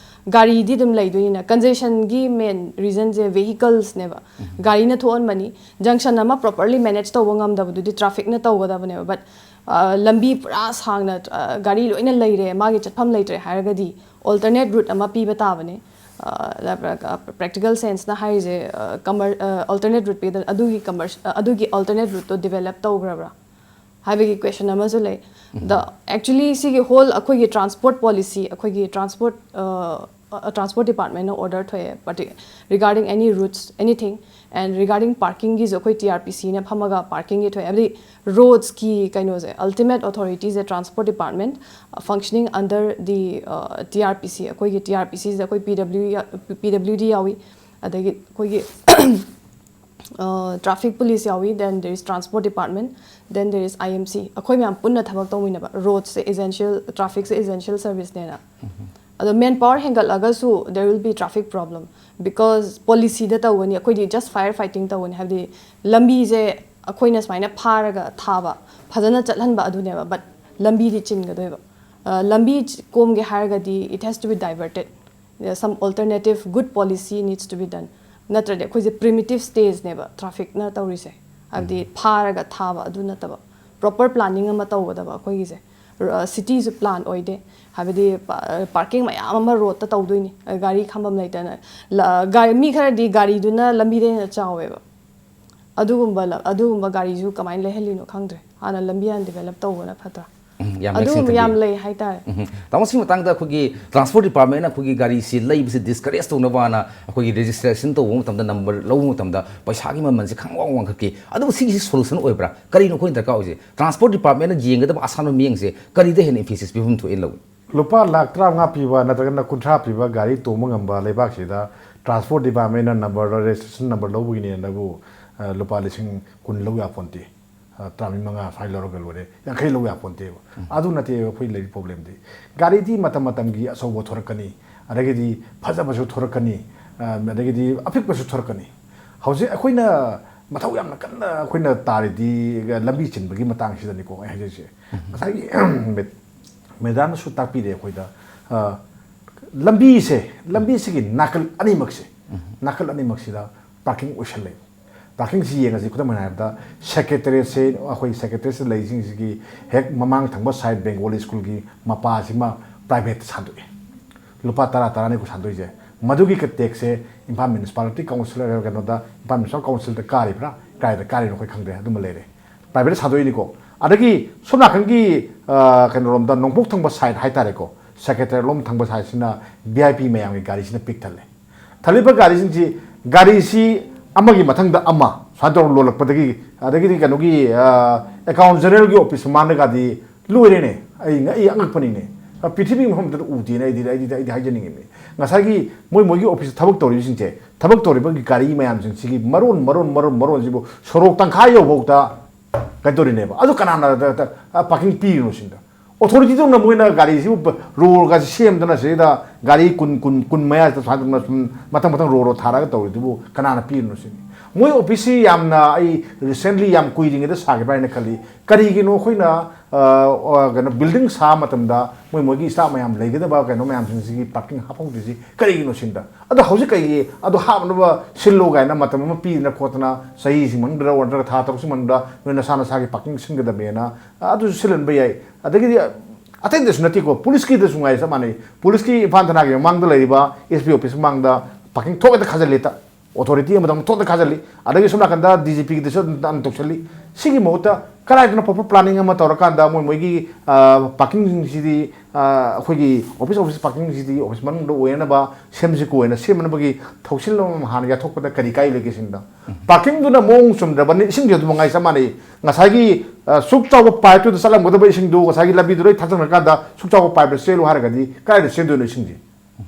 ꯒꯥꯔꯤꯗꯤ ꯑꯗꯨꯝ ꯂꯩꯗꯣꯏꯅꯤꯅ꯫ Congestionꯒꯤ main reasonꯁꯦ vehiclesꯅꯦꯕ꯫ ꯒꯥꯔꯤꯅ ꯊꯣꯛꯍꯟꯕꯅꯤ꯫ Junction ꯑꯃ properly manage ꯇꯧꯕ ꯉꯝꯗꯕꯗꯨꯗꯤ trafficꯅ ꯇꯧꯒꯗꯕꯅꯦꯕ꯫ But, ꯑ, ꯂꯝꯕꯤ ꯄꯨꯔꯥ ꯁꯥꯡꯅ, ꯑ, ꯒꯥꯔꯤ ꯂꯣꯏꯅ ꯂꯩꯔꯦ, ꯃꯥꯒꯤ ꯆꯠꯐꯝ ꯂꯩꯇ꯭ꯔꯦ ꯍꯥꯏꯔꯒꯗꯤ alternate route ꯑꯃ ꯄꯤꯕ ꯇꯥꯕꯅꯦ꯫ ꯑ, practical senseꯅ ꯍꯥꯏꯔꯤꯁꯦ, ꯑ, commer-, ꯑ, alternate route ꯄꯤꯗ-, ꯑꯗꯨꯒꯤ commerci-, ꯑ, ꯑꯗꯨꯒꯤ alternate routeꯇꯣ develop ꯇꯧꯈ꯭ꯔꯕ꯭ꯔꯥ ꯍꯥꯏꯕꯒꯤ question ꯑꯃꯁꯨ ꯂꯩ꯫ The, actually ꯁꯤꯒꯤ whole ꯑꯩꯈꯣꯏꯒꯤ transport policy, ꯑꯩꯈꯣꯏꯒꯤ transport, ꯑ, ꯑ, transport departmentꯅ order ꯊꯣꯛꯑꯦ, parti-, regarding any routes, anything, and regarding parkingꯒꯤꯁꯨ ꯑꯩꯈꯣꯏ TRPCꯅ ꯐꯝꯃꯒ parkingꯒꯤ ꯊꯣꯛꯑꯦ꯫ ꯍꯥꯏꯕꯗꯤ roadsꯀꯤ ꯀꯩꯅꯣꯁꯦ, ultimate authorityꯁꯦ transport department, uh, functioning under the, uh, TRPC, ꯑꯩꯈꯣꯏꯒꯤ TRPCꯁꯦ ꯑꯩꯈꯣꯏ PW ꯌꯥ-, PWD ꯌꯥꯎꯏ, ꯑꯗꯒꯤ ꯑꯩꯈꯣꯏꯒꯤ, uh, traffic police ꯌꯥꯎꯏ, then there is transport department, then there is IMC꯫ ꯑꯩꯈꯣꯏ ꯃꯌꯥꯝ ꯄꯨꯟꯅ ꯊꯕꯛ ꯇꯧꯃꯤꯟꯅꯕ꯫ Roadsꯁꯦ essential, trafficꯁꯦ essential serviceꯅꯦꯅ꯫ ꯑꯗꯣ manpower ꯍꯦꯟꯒꯠꯂꯒꯁꯨ there will be traffic problem, because policyꯗ ꯇꯧꯒꯅꯤ, ꯑꯩꯈꯣꯏꯗꯤ just fire fighting ꯇꯧꯒꯅꯤ꯫ ꯍꯥꯏꯕꯗꯤ ꯂꯝꯕꯤꯁꯦ ꯑꯩꯈꯣꯏꯅ ꯁꯨꯃꯥꯏꯅ ꯐꯥꯔꯒ ꯊꯥꯕ, ꯐꯖꯅ ꯆꯠꯍꯟꯕ ꯑꯗꯨꯅꯦꯕ, but ꯂꯝꯕꯤꯗꯤ ꯆꯤꯟꯒꯗꯣꯏꯕ꯫ ꯑ, ꯂꯝꯕꯤ ꯆ-, ꯀꯣꯝꯒꯦ ꯍꯥꯏꯔꯒꯗꯤ it has to be diverted, some alternative good policy needs to be done꯫ ꯅꯠꯇ꯭ꯔꯗꯤ ꯑꯩꯈꯣꯏꯁꯦ primitive stageꯅꯦꯕ trafficꯅ ꯇꯧꯔꯤꯁꯦ꯫ ꯍꯥꯏꯕꯗꯤ ꯐꯥꯔꯒ ꯊꯥꯕ ꯑꯗꯨ ꯅꯠꯇꯕ, proper planning ꯑꯃ ꯇꯧꯒꯗꯕ ꯑꯩꯈꯣꯏꯒꯤꯁꯦ꯫ ꯔ-, cityꯁꯨ plan ꯑꯣꯏꯗꯦ꯫ ꯍꯥꯏꯕꯗꯤ ꯄ-, parking ꯃꯌꯥꯝ ꯑꯃ roadꯇ ꯇꯧꯗꯣꯏꯅꯤ, ꯒꯥꯔꯤ ꯈꯥꯝꯐꯝ ꯂꯩꯇꯅ꯫ ꯂ-, ꯒꯥꯔꯤ, ꯃꯤ ꯈꯔꯗꯤ ꯒꯥꯔꯤꯗꯨꯅ ꯂꯝꯕꯤꯗ ꯍꯦꯟꯅ ꯆꯥꯎꯋꯦꯕ꯫ ꯑꯗꯨꯒꯨꯝꯕ ꯂ- ꯑꯗꯨꯒꯨꯝꯕ ꯒꯥꯔꯤꯁꯨ ꯀꯃꯥꯏꯅ ꯂꯩꯍꯜꯂꯤꯅꯣ ꯈꯪꯗ꯭ꯔꯦ꯫ ꯍꯥꯟꯅ ꯂꯝꯕꯤ ꯍꯥꯟꯅ ꯗꯤꯕꯦꯂꯞ ꯇꯧꯕꯅ ꯐꯠꯇ꯭ꯔꯥ? ꯎꯝ, ꯌꯥꯝ ꯑꯗꯨꯒꯨꯝꯕ ꯂꯦꯡꯁꯤꯟ ꯌꯥꯝ ꯊꯝꯕꯤ꯫ ꯂꯩ ꯍꯥꯏꯇꯥꯔꯦ꯫ ꯎꯝ꯫ ꯇꯥꯃꯣ, ꯁꯤ ꯃꯇꯥꯡꯗ ꯑꯩꯈꯣꯏꯒꯤ ꯇ꯭ꯔꯥꯟꯁꯄꯣꯔꯠ ꯗꯤꯄꯥꯔꯠꯃꯦꯟꯅ ꯑꯩꯈꯣꯏꯒꯤ ꯒꯥꯔꯤꯁꯤ ꯂꯩꯕꯁꯤ ꯗꯤꯁꯀꯔꯦꯖ ꯇꯧꯅꯕꯅ ꯑꯩꯈꯣꯏꯒꯤ ꯔꯦꯖꯤꯁꯇ꯭ꯔꯦꯁꯟ ꯇꯧꯕ ꯃꯇꯝꯗ, ꯅꯝꯕꯔ ꯂꯧꯕ ꯃꯇꯝꯗ ꯄꯩꯁꯥꯒꯤ ꯃꯃꯜꯁꯦ ꯈꯪꯋꯥꯡ ꯋꯥꯡꯈꯠꯈꯤ꯫ ꯑꯗꯨꯕꯨ ꯁꯤꯒꯤꯁꯤ ꯁꯣꯂꯨꯁꯟ ꯑꯣꯏꯕ꯭ꯔꯥ? ꯀꯔꯤꯅꯣ ꯑꯩꯈꯣꯏꯅ ꯗꯔꯀꯥꯔ ꯑꯣꯏꯁꯦ? ꯇ꯭ꯔꯥꯟꯁꯄꯣꯔꯠ ꯗꯤꯄꯥꯔꯠꯃꯦꯟꯅ ꯌꯦꯡꯒꯗꯕ ꯑꯁꯥꯟꯕ ꯃꯤꯠꯌꯦꯡꯁꯦ ꯀꯔꯤꯗ ꯍꯦꯟꯅ ꯏꯝꯐꯦꯁꯤꯁ ꯄꯤꯐꯝ ꯊꯣꯛꯏ ꯂꯧꯏ? ꯂꯨꯄꯥ ꯂꯥꯈ ꯇꯔꯥꯃꯉꯥ ꯄꯤꯕ ꯅꯠꯇ꯭ꯔꯒꯅ ꯀꯨꯟꯊ꯭ꯔꯥ ꯄꯤꯕ ꯒꯥꯔꯤ ꯇꯣꯡꯕ ꯉꯝꯕ ꯂꯩꯕꯥꯛꯁꯤꯗ ꯇ꯭ꯔꯥꯟꯁꯄꯣꯔꯠ ꯗꯤꯄꯥꯔꯠꯃꯦꯟꯅ ꯅꯝꯕꯔ, ꯔꯦꯖꯤꯁꯇ꯭ꯔꯦꯁꯟ ꯅꯝꯕꯔ ꯂꯧꯕꯒꯤꯅꯦꯅꯕꯨ, ꯑ, ꯂꯨꯄꯥ ꯂꯤꯁꯤꯡ ꯀꯨꯟ ꯂꯧ ꯌꯥꯄꯣꯟꯇꯦ꯫ ꯑ, ꯇꯔꯥꯃꯔꯤ ꯃꯉꯥ ꯁ꯭ꯋꯥꯏ ꯂꯧꯔꯒ ꯂꯣꯏꯔꯦ, ꯌꯥꯡꯈꯩ ꯂꯧ ꯌꯥꯄꯣꯟꯇꯦꯕ꯫ ꯑꯗꯨ ꯅꯠꯇꯦꯕ ꯑꯩꯈꯣꯏ ꯂꯩꯔꯤ ꯄ꯭ꯔꯣꯕ꯭ꯂꯦꯝꯗꯤ꯫ ꯒꯥꯔꯤꯗꯤ ꯃꯇꯝ ꯃꯇꯝꯒꯤ ꯑꯆꯧꯕ ꯊꯣꯔꯛꯀꯅꯤ, ꯑꯗꯒꯤꯗꯤ ꯐꯖꯕꯁꯨ ꯊꯣꯔꯛꯀꯅꯤ, ꯑ, ꯑꯗꯒꯤꯗꯤ ꯑꯄꯤꯛꯄꯁꯨ ꯊꯣꯔꯛꯀꯅꯤ꯫ ꯍꯧꯖꯤꯛ ꯑꯩꯈꯣꯏꯅ ꯃꯊꯧ ꯌꯥꯝꯅ ꯀꯟꯅ ꯑꯩꯈꯣꯏꯅ ꯇꯥꯔꯤꯗꯤ ꯂꯝꯕꯤ ꯆꯤꯟꯕꯒꯤ ꯃꯇꯥꯡꯁꯤꯗꯅꯤꯀꯣ ꯑꯩ ꯍꯥꯏꯖꯔꯤꯁꯦ꯫ ꯉꯁꯥꯏꯒꯤ ꯃꯦ-, ꯃꯦꯗꯥꯝꯅꯁꯨ ꯇꯥꯛꯄꯤꯔꯦ ꯑꯩꯈꯣꯏꯗ, ꯑ, ꯂꯝꯕꯤꯁꯦ, ꯂꯝꯕꯤꯁꯤꯒꯤ ꯅꯥꯀꯜ ꯑꯅꯤꯃꯛꯁꯦ, ꯅꯥꯀꯜ ꯑꯅꯤꯃꯛꯁꯤꯗ ꯄꯥꯔꯀꯤꯡ ꯑꯣꯏꯁꯜꯂꯦ꯫ ꯄꯥꯔꯀꯤꯡꯁꯤ ꯌꯦꯡꯉꯁꯤ, ꯈꯨꯗꯝ ꯑꯣꯏꯅ ꯍꯥꯏꯔꯕꯗ ꯁꯦꯀ꯭ꯔꯦꯇꯔꯤꯌꯦꯠꯁꯦ, ꯑꯩꯈꯣꯏ ꯁꯦꯀ꯭ꯔꯦꯇꯔꯤꯌꯦꯠꯁꯤꯗ ꯂꯩꯔꯤꯁꯤꯡꯁꯤꯒꯤ ꯍꯦꯛ ꯃꯃꯥꯡ ꯊꯪꯕ ꯁꯥꯏꯠ ꯕꯦꯡꯒꯣꯂꯤ ꯁ꯭ꯀꯨꯜꯒꯤ ꯃꯄꯥꯁꯤꯃ ꯄ꯭ꯔꯥꯏꯚꯦꯠꯇ ꯁꯥꯟꯗꯣꯛꯑꯦ꯫ ꯂꯨꯄꯥ ꯇꯔꯥ ꯇꯔꯥꯅꯤꯀꯣ ꯁꯥꯟꯗꯣꯛꯏꯁꯦ꯫ ꯃꯗꯨꯒꯤ ꯇꯦꯛꯁꯁꯦ ꯏꯝꯐꯥꯜ ꯃ꯭ꯌꯨꯅꯤꯁꯤꯄꯥꯂꯤꯇꯤ ꯀꯥꯎꯟꯁꯤꯜ, ꯀꯩꯅꯣꯗ, ꯏꯝꯐꯥꯜ ꯃ꯭ꯌꯨꯅꯤꯁꯤꯄꯥꯜ ꯀꯥꯎꯟꯁꯤꯜꯗ ꯀꯥꯔꯤꯕ꯭ꯔꯥ, ꯀꯥꯏꯗ ꯀꯥꯔꯤꯅꯣ ꯑꯩꯈꯣꯏ ꯈꯪꯗ꯭ꯔꯦ, ꯑꯗꯨꯃ ꯂꯩꯔꯦ꯫ ꯄ꯭ꯔꯥꯏꯚꯦꯠꯇ ꯁꯥꯟꯗꯣꯛꯏꯅꯤꯀꯣ꯫ ꯑꯗꯒꯤ ꯁꯣꯝ ꯅꯥꯀꯟꯒꯤ, ꯑ, ꯀꯩꯅꯣꯔꯣꯝꯗ, ꯅꯣꯡꯄꯣꯛ ꯊꯪꯕ ꯁꯥꯏꯠ ꯍꯥꯏꯇꯥꯔꯦꯀꯣ, ꯁꯦꯀ꯭ꯔꯦꯇꯔꯤꯌꯦꯠ ꯂꯣꯝ ꯊꯪꯕ ꯁꯥꯏꯠꯁꯤꯅ ꯚꯤ ꯑꯥꯏ ꯄꯤ ꯃꯌꯥꯝꯒꯤ ꯒꯥꯔꯤꯁꯤꯅ ꯄꯤꯛ ꯊꯜꯂꯦ꯫ ꯊꯜꯂꯤꯕ ꯒꯥꯔꯤꯁꯤꯡꯁꯤ, ꯒꯥꯔꯤꯁꯤ ꯑꯃꯒꯤ ꯃꯊꯪꯗ ꯑꯃ ꯁꯨꯃꯥꯏꯅ ꯇꯧꯔꯒ ꯂꯣꯜꯂꯛꯄꯗꯒꯤ, ꯑꯗꯒꯤꯗꯤ ꯀꯩꯅꯣꯒꯤ, ꯑ, ꯑꯦꯀꯥꯎꯟ ꯖꯦꯅꯔꯦꯜꯒꯤ ꯑꯣꯐꯤꯁ ꯃꯃꯥꯡꯗꯒꯗꯤ ꯂꯣꯏꯔꯦꯅꯦ꯫ ꯑꯩ ꯉꯛ-, ꯑꯩ ꯑꯉꯛꯄꯅꯤꯅꯦ꯫ ꯑ, ꯄ꯭ꯔꯤꯊꯤꯕꯤ ꯃꯐꯝꯗ ꯎꯗꯦꯅ ꯑꯩꯗꯤ, ꯑꯩꯗꯤ, ꯑꯩꯗꯤ ꯍꯥꯏꯖꯅꯤꯡꯉꯤꯕꯅꯤ꯫ ꯉꯁꯥꯏꯒꯤ ꯃꯣꯏ, ꯃꯣꯏꯒꯤ ꯑꯣꯐꯤꯁꯇ ꯊꯕꯛ ꯇꯧꯔꯤꯕꯁꯤꯡꯁꯦ, ꯊꯕꯛ ꯇꯧꯔꯤꯕꯒꯤ ꯒꯥꯔꯤ ꯃꯌꯥꯝꯁꯤꯡꯁꯤꯒꯤ ꯃꯔꯣꯟ, ꯃꯔꯣꯟ, ꯃꯔꯣꯟ, ꯃꯔꯣꯟꯁꯤꯕꯨ ꯁꯣꯔꯣꯛ ꯇꯪꯈꯥꯏ ꯌꯧꯐꯥꯎꯗ ꯀꯩꯅꯣ ꯇꯧꯔꯤꯅꯦꯕ꯫ ꯑꯗꯨ ꯀꯅꯥꯅ ꯗ-, ꯗ-, ꯑ, ꯄꯥꯔꯀꯤꯡ ꯄꯤꯔꯤꯅꯣ ꯁꯤꯅꯤꯗ? ꯑꯣꯊꯣꯔꯤꯇꯤꯗꯧꯅ ꯃꯣꯏꯅ ꯒꯥꯔꯤꯁꯤꯕꯨ ꯕ-, ꯔꯣꯜꯒꯁꯤ ꯁꯦꯝꯗꯅ ꯁꯤꯗ ꯒꯥꯔꯤ ꯀꯨꯟ, ꯀꯨꯟ, ꯀꯨꯟ ꯃꯌꯥꯁꯤꯗ ꯁꯨꯃꯥꯏꯅ ꯇꯧꯅ ꯁꯨꯝ ꯃꯊꯪ ꯃꯊꯪ ꯔꯣ ꯔꯣ ꯊꯥꯔꯛꯑꯒ ꯇꯧꯔꯤꯗꯨꯕꯨ ꯀꯅꯥꯅ ꯄꯤꯔꯤꯅꯣ ꯁꯤꯅꯤ꯫ ꯃꯣꯏ ꯑꯣꯐꯤꯁꯁꯤ ꯌꯥꯝꯅ, ꯑꯩ ꯔꯤꯁꯦꯟꯂꯤ ꯌꯥꯝ ꯀꯨꯏꯔꯤꯉꯩꯗ ꯁꯥꯈꯤꯕ꯭ꯔꯥ ꯍꯥꯏꯅ ꯈꯜꯂꯤ꯫ ꯀꯔꯤꯒꯤꯅꯣ ꯑꯩꯈꯣꯏꯅ, ꯑ, ꯑ, ꯀꯩꯅꯣ, ꯕꯤꯜꯗꯤꯡ ꯁꯥꯕ ꯃꯇꯝꯗ ꯃꯣꯏ, ꯃꯣꯏꯒꯤ ꯁ꯭ꯇꯥꯐ ꯃꯌꯥꯝ ꯂꯩꯒꯗꯕ ꯀꯩꯅꯣ ꯃꯌꯥꯝꯁꯤꯡꯁꯤꯒꯤ ꯄꯥꯔꯀꯤꯡ ꯍꯥꯞꯍꯧꯗ꯭ꯔꯤꯁꯤ ꯀꯔꯤꯒꯤꯅꯣ ꯁꯤꯅꯤꯗ? ꯑꯗꯣ ꯍꯧꯖꯤꯛ ꯀꯩꯒꯤ ꯑꯗꯣ ꯍꯥꯞꯅꯕ ꯁꯤꯜꯂꯣ ꯀꯥꯏꯅ ꯃꯇꯝ ꯑꯃ ꯄꯤꯗꯅ ꯈꯣꯠꯇꯅ ꯆꯍꯤꯁꯤ ꯃꯅꯨꯡꯗ ꯅꯠꯇ꯭ꯔꯒ ꯊꯥ ꯇꯔꯨꯛꯁꯤ ꯃꯅꯨꯡꯗ ꯅꯣꯏ ꯅꯁꯥ ꯅꯁꯥꯒꯤ ꯄꯥꯔꯀꯤꯡ ꯁꯤꯟꯒꯗꯕꯅꯦꯅ, ꯑꯗꯨꯁꯨ ꯁꯤꯜꯍꯟꯕ ꯌꯥꯏ꯫ ꯑꯗꯒꯤꯗꯤ ꯑꯇꯩꯗꯁꯨ ꯅꯠꯇꯦꯀꯣ, ꯄꯨꯂꯤꯁꯀꯤꯗꯁꯨ ꯉꯥꯏ ꯆꯞ ꯃꯥꯟꯅꯩ꯫ ꯄꯨꯂꯤꯁꯀꯤ ꯏꯝꯐꯥꯜ ꯊꯅꯥꯒꯤ ꯃꯃꯥꯡꯗ ꯂꯩꯔꯤꯕ ꯑꯦꯁ ꯄꯤ ꯑꯣꯐꯤꯁ ꯃꯃꯥꯡꯗ ꯄꯥꯔꯀꯤꯡ ꯊꯣꯛ ꯍꯦꯛꯇ ꯈꯥꯖꯤꯜꯂꯦ ꯍꯦꯛꯇ꯫ ꯑꯣꯊꯣꯔꯤꯇꯤ ꯑꯃꯗ ꯑꯃꯨꯛ ꯊꯣꯛꯇ ꯈꯥꯖꯤꯜꯂꯤ, ꯑꯗꯒꯤ ꯁꯣꯝ ꯅꯥꯀꯟꯗ ꯗꯤ ꯖꯤ ꯄꯤꯒꯤꯗꯁꯨ ꯑꯗꯨꯝ ꯇꯧꯁꯜꯂꯤ꯫ ꯁꯤꯒꯤ ꯃꯍꯨꯠꯇ ꯀꯗꯥꯏꯗꯅ ꯄ꯭ꯔꯣꯄꯔ ꯄ꯭ꯂꯥꯅꯤꯡ ꯑꯃ ꯇꯧꯔꯀꯥꯟꯗ ꯃꯣꯏ ꯃꯣꯏꯒꯤ ꯄꯥꯔꯀꯤꯡꯁꯤꯡꯁꯤꯗꯤ ꯑꯩꯈꯣꯏꯒꯤ ꯑꯣꯐꯤꯁ ꯑꯣꯐꯤꯁ ꯄꯥꯔꯀꯤꯡꯁꯤꯗꯤ ꯑꯣꯐꯤꯁ ꯃꯅꯨꯡꯗ ꯑꯣꯏꯅꯅꯕ ꯁꯦꯝꯁꯤ ꯀꯣꯏꯅ ꯁꯦꯝꯅꯕꯒꯤ ꯊꯧꯁꯤꯜ ꯑꯃ ꯍꯥꯟꯅ ꯌꯥꯊꯣꯛꯄꯗ ꯀꯔꯤ ꯀꯥꯏ ꯂꯩꯒꯦ ꯁꯤꯅꯤꯗ꯫ ꯄꯥꯔꯀꯤꯡꯗꯨꯅ ꯃꯑꯣꯡ ꯆꯨꯝꯗ꯭ꯔꯕꯅꯤ, ꯏꯁꯤꯡꯁꯨ ꯑꯗꯨ ꯃꯉꯥꯏ ꯆꯞ ꯃꯥꯟꯅꯩ꯫ ꯉꯁꯥꯏꯒꯤ ꯁꯨꯛ ꯆꯥꯎꯕ ꯄꯥꯏꯞꯇꯨꯗ ꯆꯠꯂꯝꯒꯗꯕ ꯏꯁꯤꯡꯗꯨ ꯉꯁꯥꯏꯒꯤ ꯂꯝꯕꯤꯗꯨ ꯂꯣꯏ ꯊꯥꯖꯤꯟꯈ꯭ꯔꯀꯥꯟꯗ ꯁꯨꯛ ꯆꯥꯎꯕ ꯄꯥꯏꯞꯇ ꯆꯦꯜꯂꯨ ꯍꯥꯏꯔꯒꯗꯤ ꯀꯗꯥꯏꯗ ꯆꯦꯟꯗꯣꯏꯅꯣ ꯏꯁꯤꯡꯁꯦ?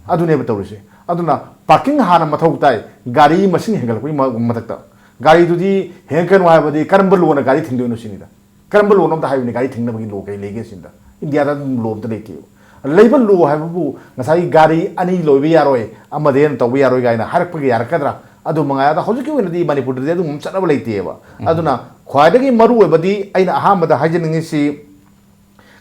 ꯑꯗꯨꯅꯦꯕ ꯇꯧꯔꯤꯁꯦ꯫ ꯑꯗꯨꯅ ꯄꯥꯔꯀꯤꯡ ꯍꯥꯟꯅ ꯃꯊꯧ ꯇꯥꯏ꯫ ꯒꯥꯔꯤ ꯃꯁꯤꯡ ꯍꯦꯟꯒꯠꯂꯛꯄꯒꯤ ꯃ- ꯃꯊꯛꯇ ꯒꯥꯔꯤꯗꯨꯗꯤ ꯍꯦꯟꯒꯠꯀꯅꯨ ꯍꯥꯏꯕꯗꯤ ꯀꯔꯝꯕ ꯂꯣꯅ ꯒꯥꯔꯤ ꯊꯤꯡꯗꯣꯏꯅꯣ ꯁꯤꯅꯤꯗ꯫ ꯀꯔꯝꯕ ꯂꯣꯅꯣ ꯑꯝꯇ ꯍꯥꯏꯕꯅꯤ, ꯒꯥꯔꯤ ꯊꯤꯡꯅꯕꯒꯤ ꯂꯣ ꯀꯔꯤ ꯂꯩꯒꯦ ꯁꯤꯗ? ꯏꯟꯗꯤꯌꯥꯗ ꯑꯗꯨꯝ ꯂꯣ ꯑꯝꯇ ꯂꯩꯇꯦꯕ꯫ ꯂꯩꯕ ꯂꯣ ꯍꯥꯏꯕꯕꯨ ꯉꯁꯥꯏꯒꯤ ꯒꯥꯔꯤ ꯑꯅꯤ ꯂꯣꯏꯕ ꯌꯥꯔꯣꯏ, ꯑꯃꯗ ꯍꯦꯟꯅ ꯇꯧꯕ ꯌꯥꯔꯣꯏ ꯀꯥꯏꯅ ꯍꯥꯏꯔꯛꯄꯒꯤ ꯌꯥꯔꯛꯀꯗ꯭ꯔꯥ? ꯑꯗꯨ ꯃꯉꯥꯏ꯫ ꯑꯗ ꯍꯧꯖꯤꯛꯀꯤ ꯑꯣꯏꯅꯗꯤ ꯃꯅꯤꯄꯨꯔꯗꯗꯤ ꯑꯗꯨꯝ ꯆꯠꯅꯕ ꯂꯩꯇꯦꯕ꯫ ꯑꯗꯨꯅ ꯈ꯭ꯋꯥꯏꯗꯒꯤ ꯃꯔꯨ ꯑꯣꯏꯕꯗꯤ ꯑꯩꯅ ꯑꯍꯥꯟꯕꯗ ꯍꯥꯏꯖꯅꯤꯡꯉꯤꯁꯤ,